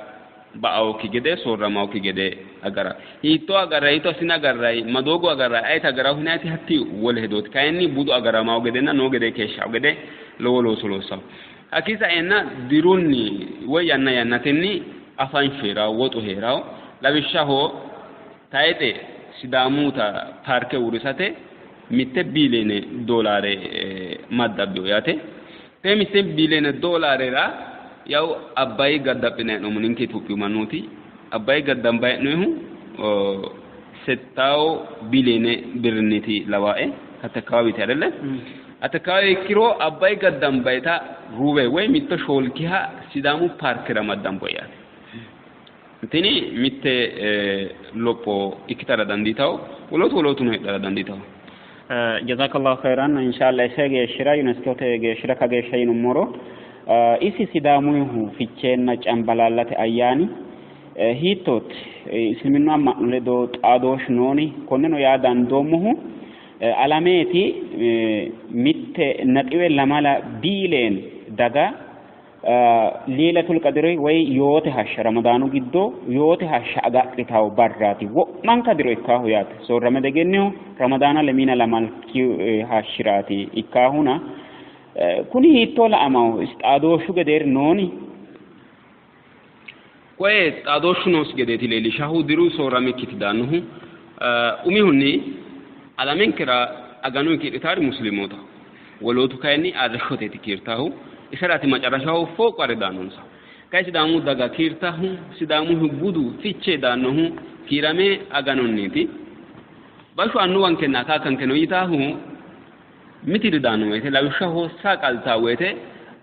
ba'awokki gede, soorramawokki gede agara. Hiittoo agarrayi, hiitto assine agarrayi, ma doogo agarrayi, ayeti agarawo yinayiti hatti wole hedooti. Kayinni budu agaramawo gedenna noo gede keeshshawo gede lowo looso loossawo. Hakkii saenna dirunni woy yanna yannatenni afanshu heerawo, woxu heerawo. Lawishshaho tayixe Sidaamuta paarke uurrisate 1 biiliyoone doolaare maddabbeyo yaate. Tee mitte biiliyoone doolaarera yaw Abbayi gaddaphinanni hee'noommo ninke Itophiyu mannooti. Abbayi gaddambanni hee'noonnihu settawo biiliyoone birrinniiti lawaae hatte akkawaaweti ayidelle? Hatte akkawawe ikkiro Abbayi gaddambayita ruube woy mitto shoolkiha Sidaamu paarkera maddamboyi yaate. Tini mitte lopho ikkitara dandiitawo, wolootu wolootuno heedhara dandiitawo. Jazakallahu khairan inshallah ise geeshshira UNESCOte geeshshira kageeshsha yinummoro isi Sidaamuyihu Ficheenna Cambalaallate ayyaani hiittooti? Isliminnu amma'no ledo xaadooshshu nooni? Konneno yaa dandoommohu alameeti 1.2 biileen daga Leelatul Qadiri woy yoote hashsha Ramadaanu giddo yoote hashsha agadhitawo barraati. Wo'manka diro ikkaahu yaate. Soorrame degennihu Ramadaana lemiina lamalki hashshiraati ikkaahuna kuni hiittoo la'amaho? Isi xaadooshshu gedeeri nooni? Koye xaadooshshu noosi gedeeti leellishahu diru soorramikkiiti daannohu. Umihunni alamenkera aganu kiidhitaari muslimootaho. Wolootu kayinni arrishshoteeti kiirtaahu. Iseraati macarashaho fooqu are daannonsa. Kayi Sidaamu daga kiirtaahu Sidaamuhu budu fichee daannohu kiirame aganunniiti. Bashsho annuwankenna akaakkankeno yitaahu mitiri daanno woyte lawishshaho saa qaltaa woyte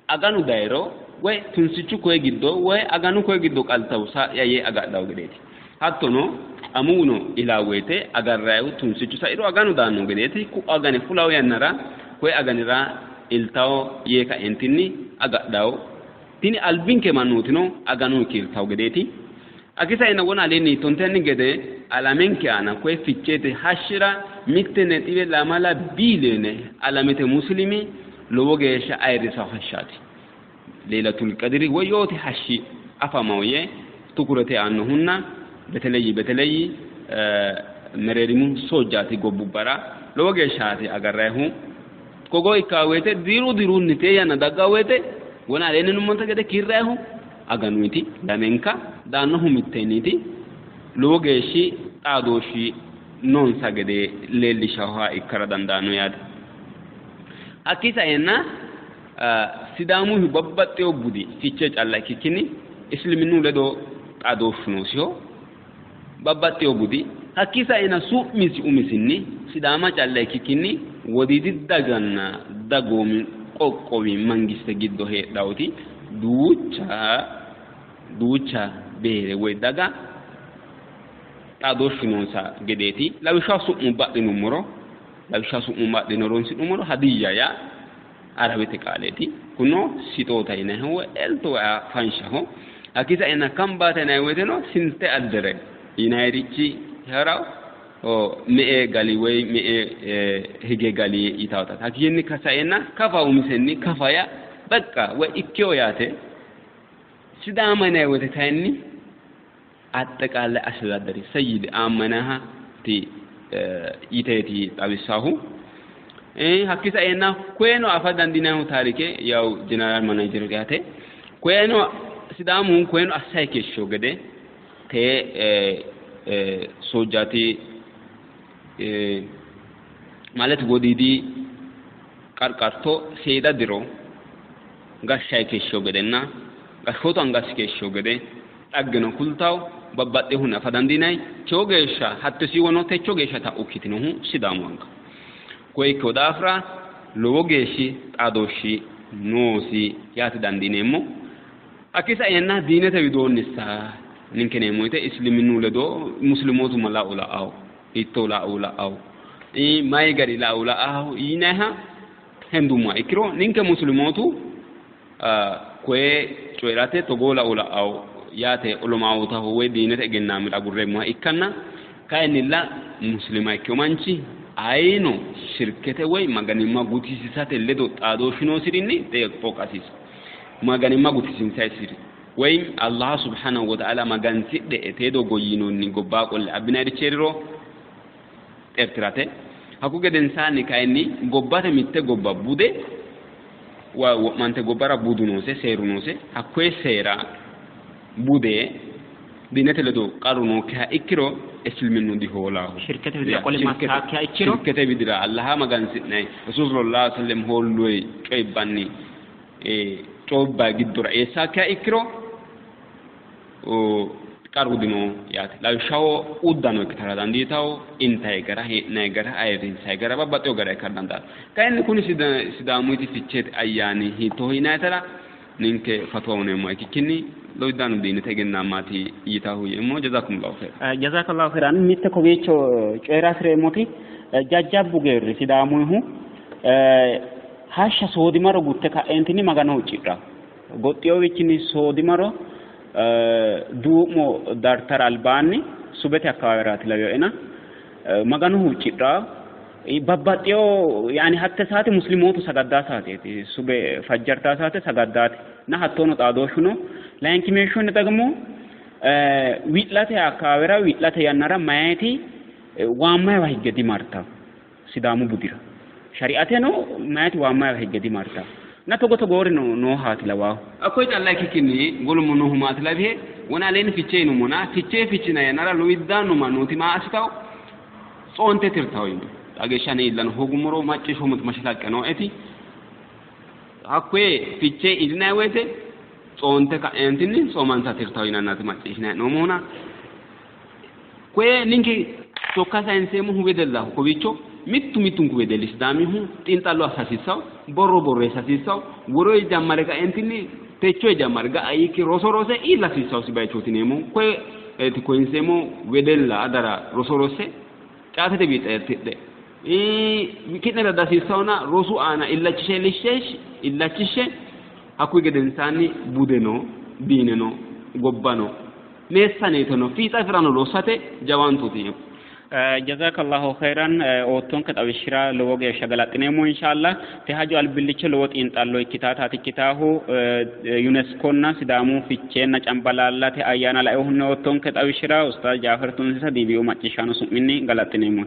aganu dayiro woy tunsichu koye giddo woy aganu koye giddo qaltawu saa'ya yee agadhawo gedeeti. Hattono amuwuno ilaa woyte agarrayihu tunsichu sairo aganu daanno gedeeti. Ku'u agani fulawo yannara koye aganira iltawo yee kaentinni agadhawo. Tini albinke mannootino aganu kiirtawo gedeeti. Hakii saenna wona aleenni yiittontenni gede alamenke aana koye Ficheete hashshira 1.2 biiliyoone alamete muslimi lowo geeshsha ayirrisawo hashshaati. Leyilatul Qadiri woy yoote hashshi afamawo yee tukurete aannohunna beteleyyi beteleyyi mereerimu soojjaati gobbubbara lowo geeshshaati agarrayihu. Togo ikkawo woyte diru dirunni tee yanna daggawo woyte wona aleenni yinummonte gede kiirrayihu aganuyti lamenka daannohu mitteenniiti lowo geeshshi xaadooshshi noonsa gede leellishawoha ikkara dandaanno yaate. Hakkii saenna Sidaamuyihu babbaxxewo budi Fichee calla ikkikkinni Isliminnu ledo xaadooshshu noosiho. Babbaxxewo budi hakkii saena su'misi umisinni Sidaama calla ikkikkinni Wodiidi daganna dagoomi qoqqowi mangiste giddo heedhawoti duucha duucha bihere woy daga xaadooshshu noonsa gedeeti. Lawishshaho su'mubba adhinummoro lawishshaho su'mubba adhine horonsi'nummoro Hadiyya yaa Arabete qaaleeti. Kunino sixoota yinanniho woy elto woy afanshaho. Hakkii saenna Kambaata yinanni woyteno sinte addere yinannirichi hee'rawo me''e gali woy me''e hige gali yitawota. Hakkiinni saenna Kafa umisenni Kafa yaa baqqa woy ikkewo yaate. Sidaama yinanni woyte kayinni axxeqaale astedaadderi Seyyid Aammanaha ti yiteeti xawissaahu. Hakki saenna koyeno afa dandiinannihu taarike yaw jeneraal manajer yaate. Koyeno Sidaamu koyeno assayi keeshshiwo gede tee soojjaati ማለት wodiidi qarqarto seeda diro gashshayi keeshshiwo gedenna gashshootu angasi keeshshiwo gede dhaggeno kultawo babbaxxinohunni afa dandiinanni. Techo geeshsha hatte siiwono techo geeshsha ta'u ikkitinohu Sidaamu anga. Koye ikkewo daafira lowo geeshshi xaadooshshi noosi yaate dandiineemmo. Hakkii saenna diinete widoonni ninke yineemmo woyte isliminnu ledo muslimootu ma lao la'awo, hiittoo lao la'awo, mayi gari lao la'awo yinayiha hendummoha ikkiro ninke muslimootu koye coyi'rate togoo lao la'awo yaate olomaawotaho woy diinete egennaamira agurreemmoha ikkanna kayinnilla muslima ikkino manchi ayino shirkete woy maganimma gutisiisate ledo xaadooshshu noosirinni xooqa hasiissanno. Maganimma gutisiinsayisiri woy Allah subhanahu wa ta'ala magansidhe tee doogo yinoonni gobbaa qolle abbinayirichi hee'riro xeerti'rate. Hakku gedensaanni kayinni gobbate mitte gobba bude wo'mante gobbara budu noose, seeru noose. Hakkoye seera bude diinete ledo qarru nookkiha ikkiro isliminnu dihoolaahu. Shirkete widira qole massaakkiha ikkiro shirkete widira Allaha magansi'nay Rasuul sallallahu alaihi wasallam hoolloyi coyibbanni coyibba giddora eessaakkiha ikkiro qarru dino yaate. Lawishshaho uddano ikkitara dandiitawo, intayi gara, hee'nayi gara, ayirrinsayi gara babbaxxewo gara ikkara dandaanno. Kayinni kuni Sidaamuyti Ficheete ayyaani hiittooho yinayitera ninke fatwa uyineemmoha ikkikkinni lowiddaannu diinete egennaammaati yitaahu yeemmo. Jazakumullahu khairan. Jazakallahu khairan. Mitte kowiicho coyi'ra hasi'reemmoti jajjabbu geerri Sidaamuyhu hashsha soodimaro gutte ka'eentinni Magano huuccidhanno. Goxxinowiichinni soodimaro duu'mo dartara albaanni subete akkawaaweraati lawinoena Magano huuccidhanno. Babbaxxewo yaani hatte saate muslimootu sagaddaa saateeti, sube fajjartaa saate sagaddaate na hattono xaadooshshu no. Layinkimeeshshunni ደግሞ wi'late akkawaawera wi'late yannara mayeti waammayiwa higge dimartawo Sidaamu budira. Shari'ateno mayeti waammayiwa higge dimartawo. Na togo togoorino noohaati lawaahu. Hakkoye calla ikkikkinni woluno noohu maati lawihe? Wona aleenni Fichee yinummona Fichee fichinanni yannara lowiddaannu mannooti maa assitawo? Tsoonte tirtawo yino. Xaa geeshsha ane iillano hoogummoro macciishshoommoti mashalaqqe nooeti hakkoye Fichee iillinanni woyte tsoonte ka'eentinni tsoomansa tirtawo yinannaati macciishshinanni hee'noommohuna koye ninke sokka sayinseemmohu wedellaho kowiicho mittu mittunku wedelli Sidaamihu xiinxallo assa hasiissawo, borro borreessa hasiissawo, woroyi jammare kaeentinni techoyi jammare ga'a yiikki roso rose iilla hasiissawosi bayichooti yineemmohu. Koyeeti koyinseemmohu wedella adara roso rosse caatete wii xeertidhe. Ki'nera dihasiissawona rosu aana illachishshe hakkuyi gedensaanni budeno diineno gobbano meessaneeteno fiixa firano lossate jawaantooti yineemmo. Jazakallahu khairan oottonke xawishshira lowo geeshsha galaxxineemmo inshallah. Te hajo albillicho lowo xiinxallo ikkitaataati ikkitaahu UNESCOnna Sidaamu Ficheenna Cambalaallate ayyaana lainohunni oottonke xawishshira Ustaaz Jaafer Tunsisa DBU macciishshaano su'minni galaxxineemmo.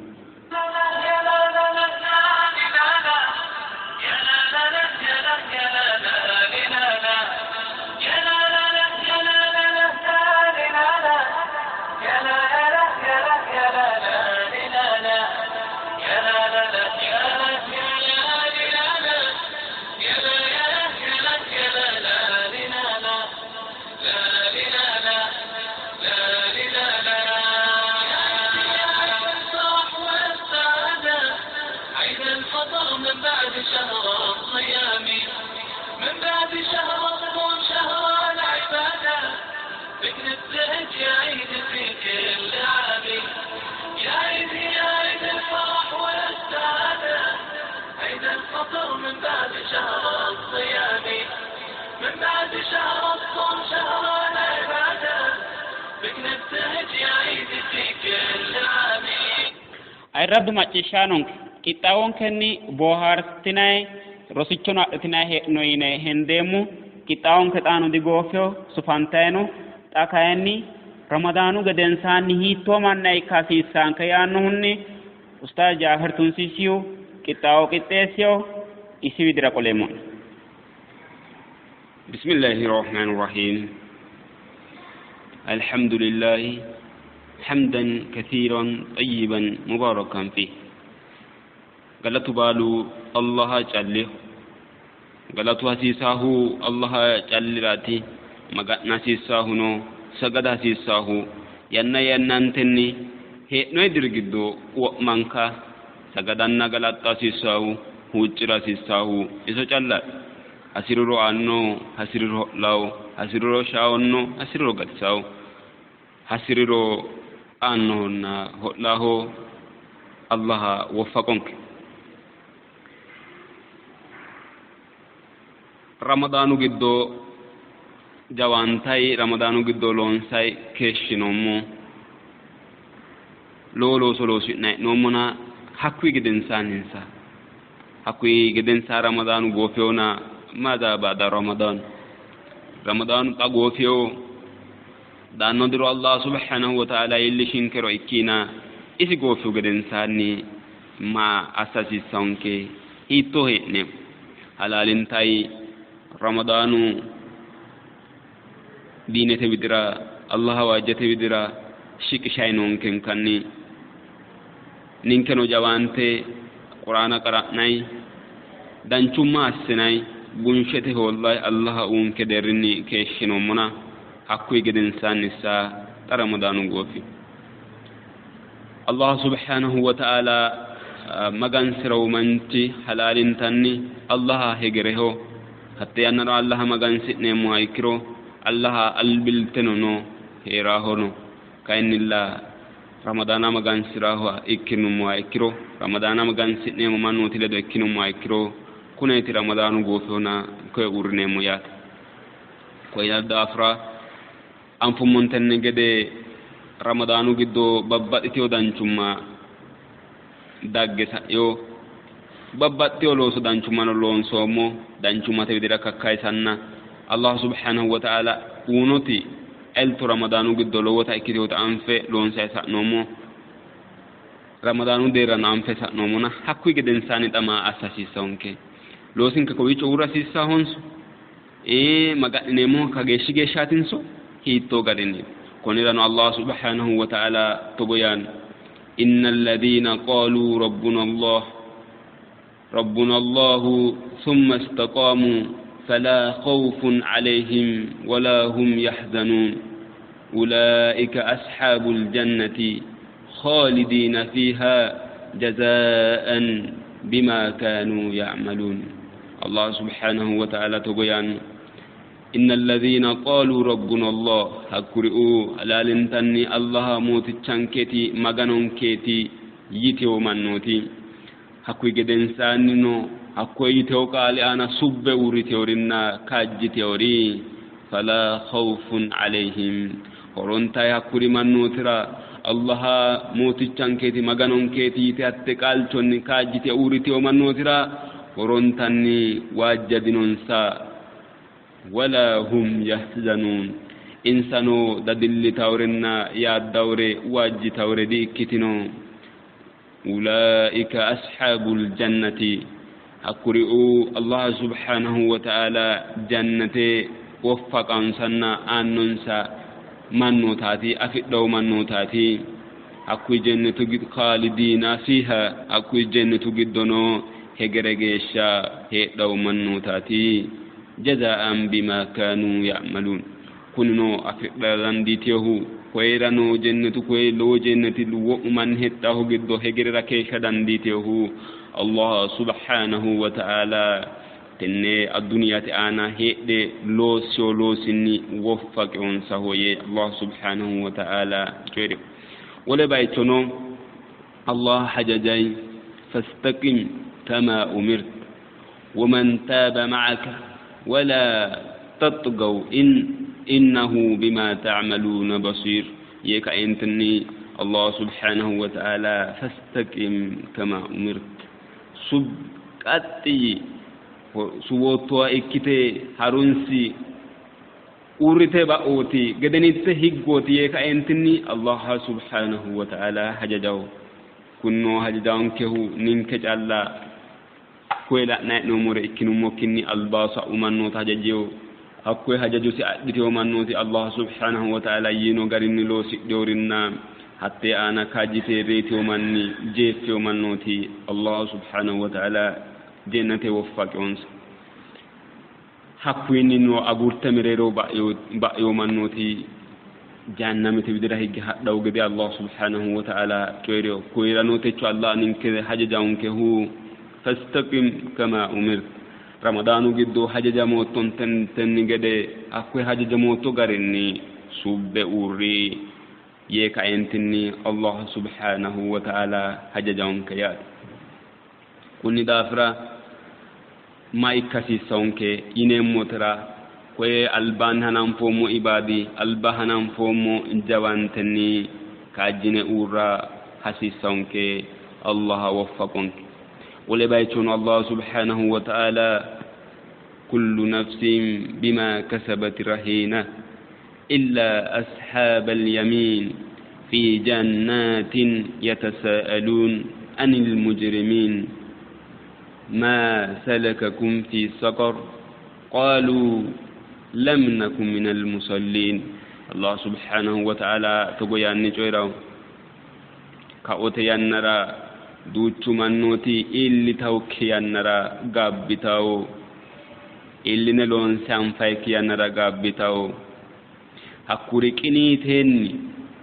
Ayirraddu macciishshaanonke qixxaawonkenni boohaartinayi rosichono adhitinayi hee'no yine hendeemmo. Qixxaawonke xaano digoofeho sufantayi no. Xa kayinni Ramadaanu gedensaanni hiittoo manna ikka hasiissaanke yaannohunni Ustaaz Jaafer Tunsisiyu qixxaawo qixxeessiho isi widira qoleemmo'ne. Bismillahi rahmaani rahiim. Alhamdulillahi hamdan kathiran tayyiban mubarakan fi. Galatu baalu Allaha calleho. Galatu hasiisaahu Allaha calliraati. Maga'na hasiissaahuno sagada hasiissaahu yanna yannantenni hee'noyi diri giddo wo'manka sagadanna galaxxa hasiissaahu huuccira hasiissaahu iso callaati. Hasiriro aanno, hasiriro ho'lawo, hasiriro shaawonno, hasiriro gatisawo, hasiriro aannohonna ho'laho Allaha woffaqonke. Ramadaanu giddo jawaantayi, Ramadaanu giddo loonsayi keeshshinoommo. Lowo looso loosi'nayi hee'noommona hakkuyi gedensaanninsa hakkuyi gedensaa Ramadaanu goofewona maaza ba'da Ramadaan Ramadaanu xa goofewo daanno diro Allah subhanahu wa ta'ala iillishinkero ikkiina isi goofewo gedensaanni maa assa hasiissawonke hiittoo hee'neemmo halaalintayi Ramadaanu diinete widira Allaha waajjate widira shiqishayi noonkenkanni ninkeno jawaante Quraana qara'nayi danchumma assinayi Bunshete hoollayi Allaha uunke deerrinni keeshshinoommona hakkuyi gedensaanni sa xa Ramadaanu goofi. Allah subhanahu wa ta'ala magansirawo manchi halaalintanni Allaha hegereho. Hatte yannara Allaha magansi'neemmoha ikkiro Allaha albilteno no heerahono, kayinnilla Ramadaana magansiraha ikkinummoha ikkiro, Ramadaana magansi'neemmo mannooti ledo ikkinummoha ikkiro, kuneeti Ramadaanu goofihona koye uurrineemmo yaate. Koye daafira anfummontenni gede Ramadaanu giddo babbaxxiteyo danchumma dagge sa'eyo, babbaxxiteyo looso danchummano loonsoommo. Danchummate widira kakkayisanna Allah subhanahu wa ta'ala uunoti elto Ramadaanu giddo lowota ikkiteyoota anfe loonsayi sa'noommo. Ramadaanu deerrano anfe sa'noommona hakkuyi gedensaanni xa maa assa hasiissawonke? Loosinke kowiicho uurra hasiissahonso? Maga'nineemmohu kageeshshi geeshshaatinso hiittoo garinni? Konnirano Allah subhanahu wa ta'ala togo yaanno: innal ladhina qalu rabbuna Allah rabbuna Allahu thumma istaqamu fala khawfun alayhim wala hum yahzanun ulaika ashabul jannati khalidina fiha jazaan bima kanu ya'malun. Allah subhanahu wa ta'ala togo yaanno: innal ladhina qalu rabbuna Allah, hakkuri'u halaalintanni Allaha mootichankeeti maganonkeeti yiteyo mannooti, hakkuyi gedensaannino hakkoye yiteyo qaali aana subbe uurriteyorinna kaajjiteyori, fala khawfun alayhim, horontayi hakkuri mannootira Allaha mootichankeeti maganonkeeti yite hatte qaalchonni kaajjite uurriteyo mannootira horontanni waajja dinonsa. Wala hum yahzanun, insano dadillitaworenna yaaddawore waajjitawore di ikkitino. Ulaika ashabul jannati, hakkuri'u Allah subhanahu wa ta'ala jannate woffaqansanna aannonsa mannootaati, afidhawo mannootaati. Hakkuyi jennetu khaalidiina fiiha, hakkuyi jennetu giddono hegere geeshsha heedhawo mannootaati. Jazaan bima kaanu ya'maluun, kunino afidha dandiiteyohu koyerano jennetu koye lowo jenneti wo'mu manni hexxahu giddo hegerera keeshsha dandiiteyohu Allah subhanahu wa ta'ala tenne adduniyate aana heedhe loosiyo loosinni woffaqeyonsaho yee Allah subhanahu wa ta'ala coyri. Wole bayichono Allah hajajay: fastaqim kama umirt waman taaba ma'aka wala tatgaw innahu bima ta'maluna basir yee kaentinni Allah subhanahu wa ta'ala fastaqim kama umirt, sub qaxxi suwoottowa ikkite harunsi, uurrite ba'ooti, gedenitte higgooti yee kaentinni Allah subhanahu wa ta'ala hajajawo. Kunno hajajawankehu ninke calla koye la'nayi hee'noommore ikkinummokkinni albaa sa'u mannoota hajajeyo. Hakkoye hajajosi adhiteyo mannooti Allah subhanahu wa ta'ala yiino garinni loosidheyorinna hattee aana kaajjite reeteyo manni jeeffeyo mannooti Allah subhanahu wa ta'ala jennate woffaqeyonsa. Hakkuyinnino agurte mereero ba'eyo mannooti jahannamete widira higge hadhawo gede Allah subhanahu wa ta'ala coyireyo. Koyirano techo Allah ninke hajajawonkehu fastaqim kama umirt, Ramadaanu giddo hajajamoottontenni gede hakkoye hajajamootto garinni subbe uurri yee kaentinni Allah subhanahu wa ta'ala hajajawonke yaate. Kunni daafira ma ikka hasiissawonke yineemmotera, koye albaanni hananfoommo ibaadi, alba hananfoommo jawantenni kaajjine uurra hasiissawonke. Allah woffaqonke. Wole bayichono Allah subhanahu wa ta'ala kullu nafsin bima kasabat rahina illa ashabal yamin fi jannatin yatasaalun anil mujrimin ma salakakum fi saqar qalu lam naku minal musallin. Allah subhanahu wa ta'ala togo yaanni coyirawo: kaote yannara duuchu mannooti iillitawokki yannara gaabbitawo. Iilline loonse anfayikki yannara gaabbitawo. Hakkuri qiniiteenni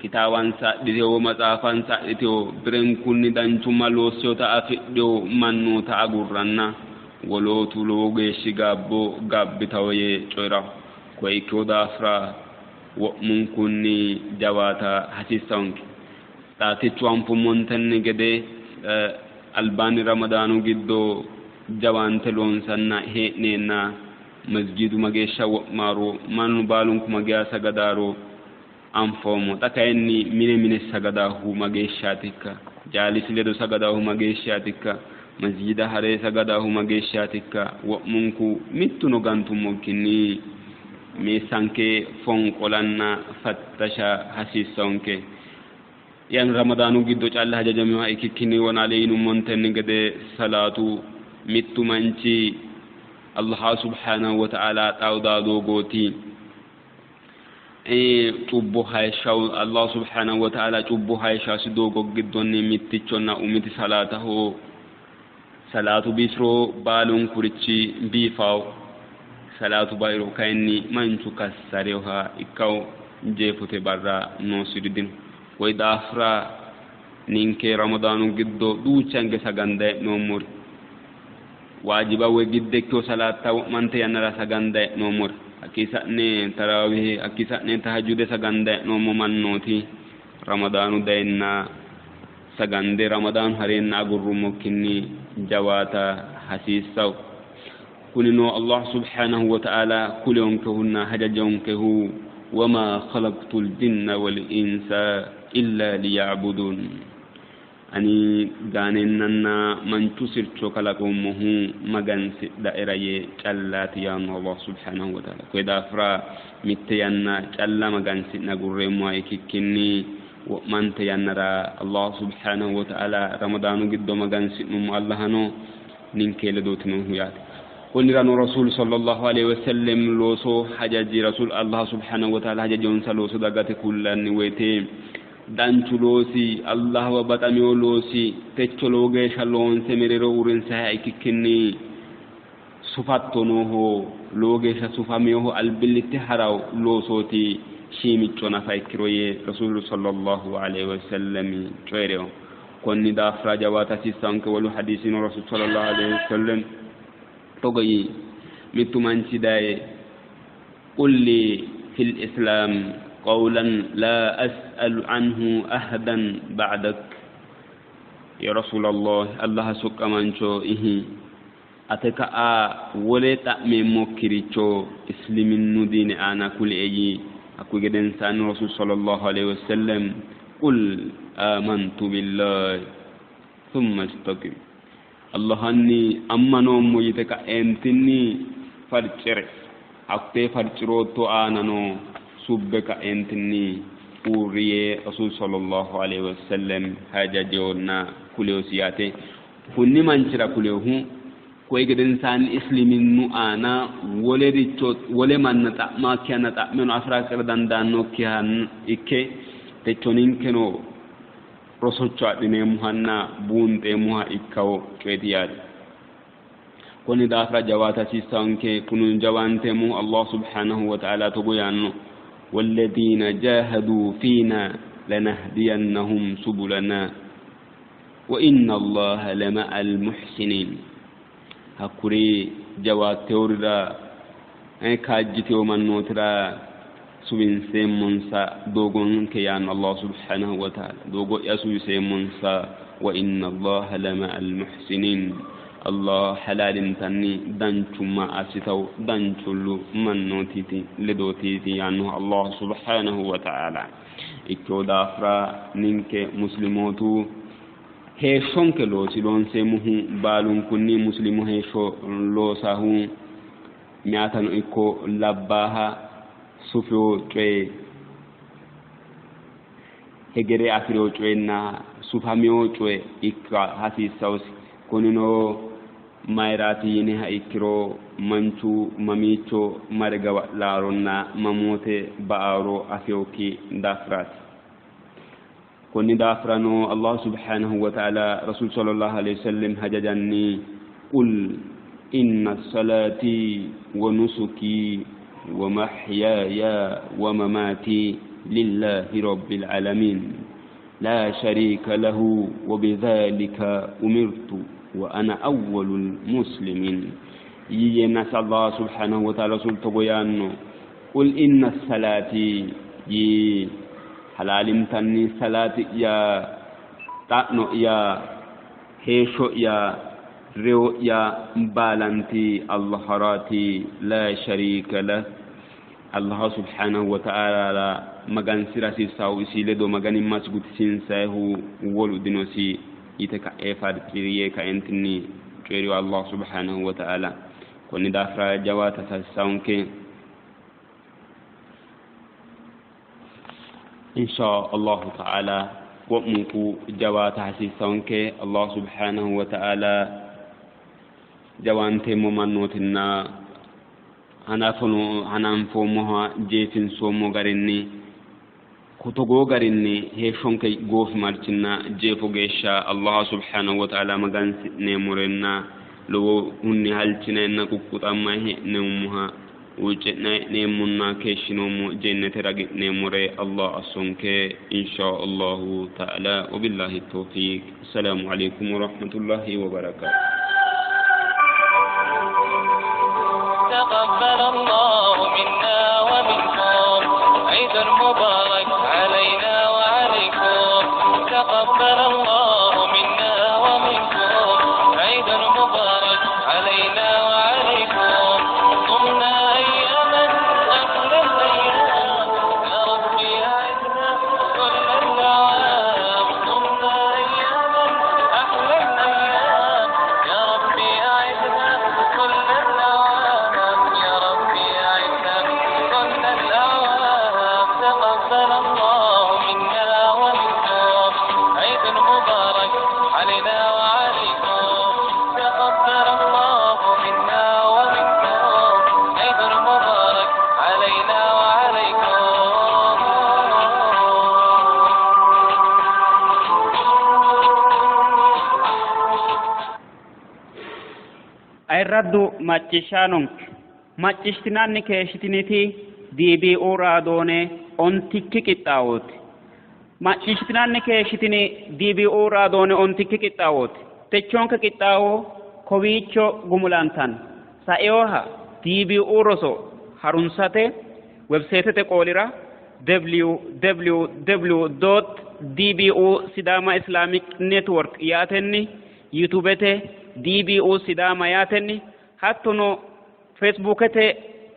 kitaawansa adhitewo, matsaafansa adhitewo, birenkunni danchumma loossewota afidhewo mannoota agurranna wolootu lowo geeshshi gaabbo gaabbitawo yee coyi'rawo. Koye ikkewo daafira wo'munkunni jawaata hasiissawonke. Xa techo anfummontenni gede albaanni Ramadaanu giddo jawaante loonsanna hee'neenna masjidu mageeshsha wo'maaro, mannu baalunku mageya sagadaaro anfoommo. Xa kayinni mine mine sagadaahu mageeshshaatikka? Jaalisi ledo sagadaahu mageeshshaatikka? Masjida hare sagadaahu mageeshshaatikka? Wo'munku mittuno gantummokkinni meessanke fonqolanna fattasha hasiissawonke. Yaani Ramadaanu giddo calla hajajaminoha ikkikkinni wonaale yinummontenni gede salaatu mittu manchi Allah subhanahu wa ta'ala xaawdaa doogooti. Cubbo hayishshaw Allah subhanahu wa ta'ala cubbo hayishshasi doogo giddonni mittichonna umiti salaataho. Salaatu biifiro baalunkurichi biifawo, salaatu bairo kayinni manchu kassareha ikkawo, jeefote barra noosiri dino. Koyi daafira ninke Ramadaanu giddo duuchanke saganda hee'noommori, waajiba woy gidde ikkewo salaatta wo'mante yannara saganda hee'noommori, hakkii sa'ne taraawihe, hakkii sa'ne tahajjude saganda hee'noommo mannooti Ramadaanu dayenna sagande Ramadaanu hareenna agurrummokkinni jawaata hasiissawo. Kunino Allah subhanahu wa ta'ala kuleyonkehunna hajajeyonkehu wama khalaqtul jinna wal insa illa liya'budun. Ani gaanennanna manchu sircho kalaqoommohu magansidhaera yee callaati yaanno Allah subhanahu wa ta'ala. Koye daafira mitte yanna calla magansi'ne agurreemmoha ikkikkinni wo'mante yannara Allah subhanahu wa ta'ala Ramadaanu giddo magansi'nummo Allahano ninke ledooti noohu yaate. Konnirano Rasuul sallallahu alaihi wasallam looso hajaji Rasuul Allah subhanahu wa ta'ala hajajionsa looso dagate kullanni woyte danchu loosi Allahwa baxamewo loosi techo lowo geeshsha loonse mereero uurrinsayiha ikkikkinni sufatto nooho, lowo geeshsha sufamewoho albillitte harawo loosooti shiimicco nafa ikkiro yee Rasuulu sallallahu alaihi wasallam coyi'rewo. Konni daafira jawaata hasiissawonke. Wolu hadiisino Rasuul sallallahu alaihi wasallam togo yii, mittu manchi daye qulli fil islam qawlan la as'alu anhu ahadan ba'dak. Ya Rasulallah, Allah soqqamancho ihi ate ka'a wole xa'meemmokkiricho isliminnu diine aana kulie yii. Hakkuyi gedensaanni Rasuul sallallahu alaihi wasallam qul amantu billahi thumma istaqim. Allahanni ammanoommo yite ka'eentinni farcire, hattee farcirootto aanano subbe ka'eentinni uurri yee Rasuul sallallahu alaihi wasallam hajajewonna kuleyosi yaate. Kunni manchira kuleyohu koyi gedensaanni isliminnu aana wolericho wole manna xa'maakkihanna xa'meno afiraqqira dandaannokkiha ikke techo ninkeno rosocho adhineemmohanna buunxeemmoha ikkawo coyeti yaate. Konni daafira jawaata hasiissawonke. Kuni jawaanteemmohu Allah subhanahu wa ta'ala togo yaanno, walladhiina jahadu fiina lanahdiyannahum subulana wa inna Allaha lama'al muhsinin. Hakkuri jawaatteworira kaajjitewo mannootira suwinseemmonsa doogonke yaanno Allah subhanahu wa ta'ala. Doogo'ya suwiseemmonsa wa inna Allaha lama'al muhsinin. Allah halaalintanni danchumma assitawo danchullu mannootiiti ledootiiti yaannohu Allah subhanahu wa ta'ala. Ikkewo daafira ninke muslimootu heeshshonke loosi loonseemmohu baalunkunni muslimu heeshsho loosahu meyaatano ikko labbaaha sufewo coye hegere afirewo coyenna sufamewo coye ikka hasiissawosi. Kunino mayiraati yiniha ikkiro manchu mamiicho mare gawa'laaronna mamoote ba'aaro afewokki daafiraati. Konni daafirano Allah subhanahu wa ta'ala Rasuul sallallahu alaihi wasallam hajajanni qul Inna salaati wa nusuki wa mahyaaya wa mamaati lillahi rabbil aalamiin laa shariika lahu wa bidhalika umirtu wa ana awwalul muslimiin yiyeennasi Allah subhanahu wa ta'ala rasul togo yaanno qul inna salaati yii halaalintanni salaati'ya xa'no'ya heeshsho'ya reyo'ya baalanti Allaharaati laa shariika lah Allah subhanahu wa ta'ala magansira hasiissahu isi ledo maganimmasi gutisiinsayihu wolu dinosi yite ka'e farci'ri yee kaentinni coyi'riyo Allah subhanahu wa ta'ala konni daafira jawaata hasiissawonke insha Allahu ta'ala wo'munku jawaata hasiissawonke Allah subhanahu wa ta'ala jawaanteemmo mannootinna hanafono hananfoommoha jeefinsoommo garinni togoo garinni heeshshonke goofimarchinna jeefo geeshsha Allah subhanahu wa ta'ala magansi'neemmorenna lowohunni halchinenna quqquxammayi hee'neemmoha huucci'nayi hee'neemmonna keeshshinoommo jennete ragi'neemmore Allah assonke insha Allahu ta'ala wabillahi tawfiq assalamu alaikum wa rahmatullahi wa barakatuh. تقبل الله منا ومنكم عيد مبارك علينا وعليكم تقبل الله منا ومنكم عيد مبارك علينا وعليكم صمنا أياما أحلى الأيام يا ربي أعدنا كل الأعوام صمنا أياما أحلى الأيام يا ربي أعدنا كل الأعوام يا ربي أعدنا كل الأعوام تقبل الله منا ومنكم عيد مبارك علينا وعليكم تقبل الله منا ومنكم عيد مبارك علينا وعليكم. Ayirraddu macciishshaanonke macciishshitinanni keeshshitiniti DBU raadoone ontikki qixxaawooti. Macciishshitinanni keeshshitini DBU raadoone ontikki qixxaawooti. Techoonke qixxaawo kowiicho gumulantanno. Saeoha DBU roso harunsate webseetete qoolira www.dbu Sidama Islamic Network yaatenni yuutubete DBU Sidama yaatenni hattono feesbuukete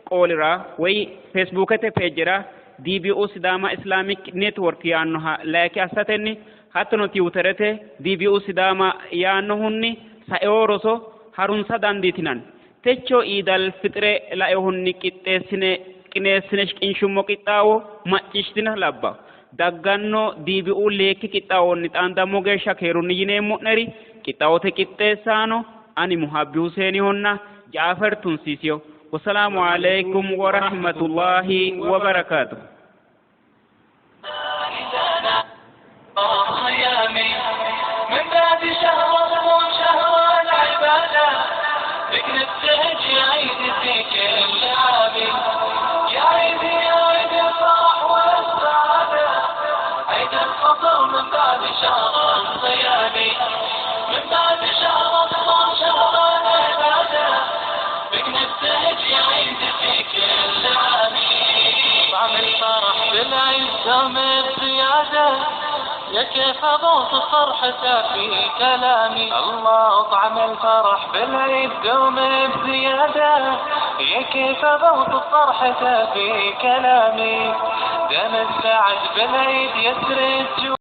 qoolira woy feesbuukete peejera DBU Sidama Islamic Network yaannoha layike assatenni hattono tiwuterete DBU Sidama yaannohunni saeo roso harunsa dandiitinanni. Techo Iidal Fixire lainohunni qixxeessine qineessine shiqinshummo qixxaawo macciishshitina labbawo. Dagganno DBU leekki qixxaawonni xaandammo geeshsha keerunni yineemmo'neri qixxaawote qixxeessaano ani Muhabbi Huseenihonna Jaafer Tunsiisiyo. Wassalaamu alaikum wa rahmatullahi wa barakaatuh. صيامي من بعد شهر الصوم شهر العبادة بك نبتهج يا عيد في كل عام يا عيد يا عيد الفرح والسعادة عيد الفطر من بعد شهر الصيام من بعد شهر الصوم شهر العبادة بك نبتهج يا عيد في كل عام طعم الفرح بالعيد دوم بزيادة يا كيف أبوصف فرحته في كلامي الله طعم الفرح بالعيد دوم بزيادة يا كيف أبوصف فرحته في كلامي دام السعد بالعيد يسري الجو.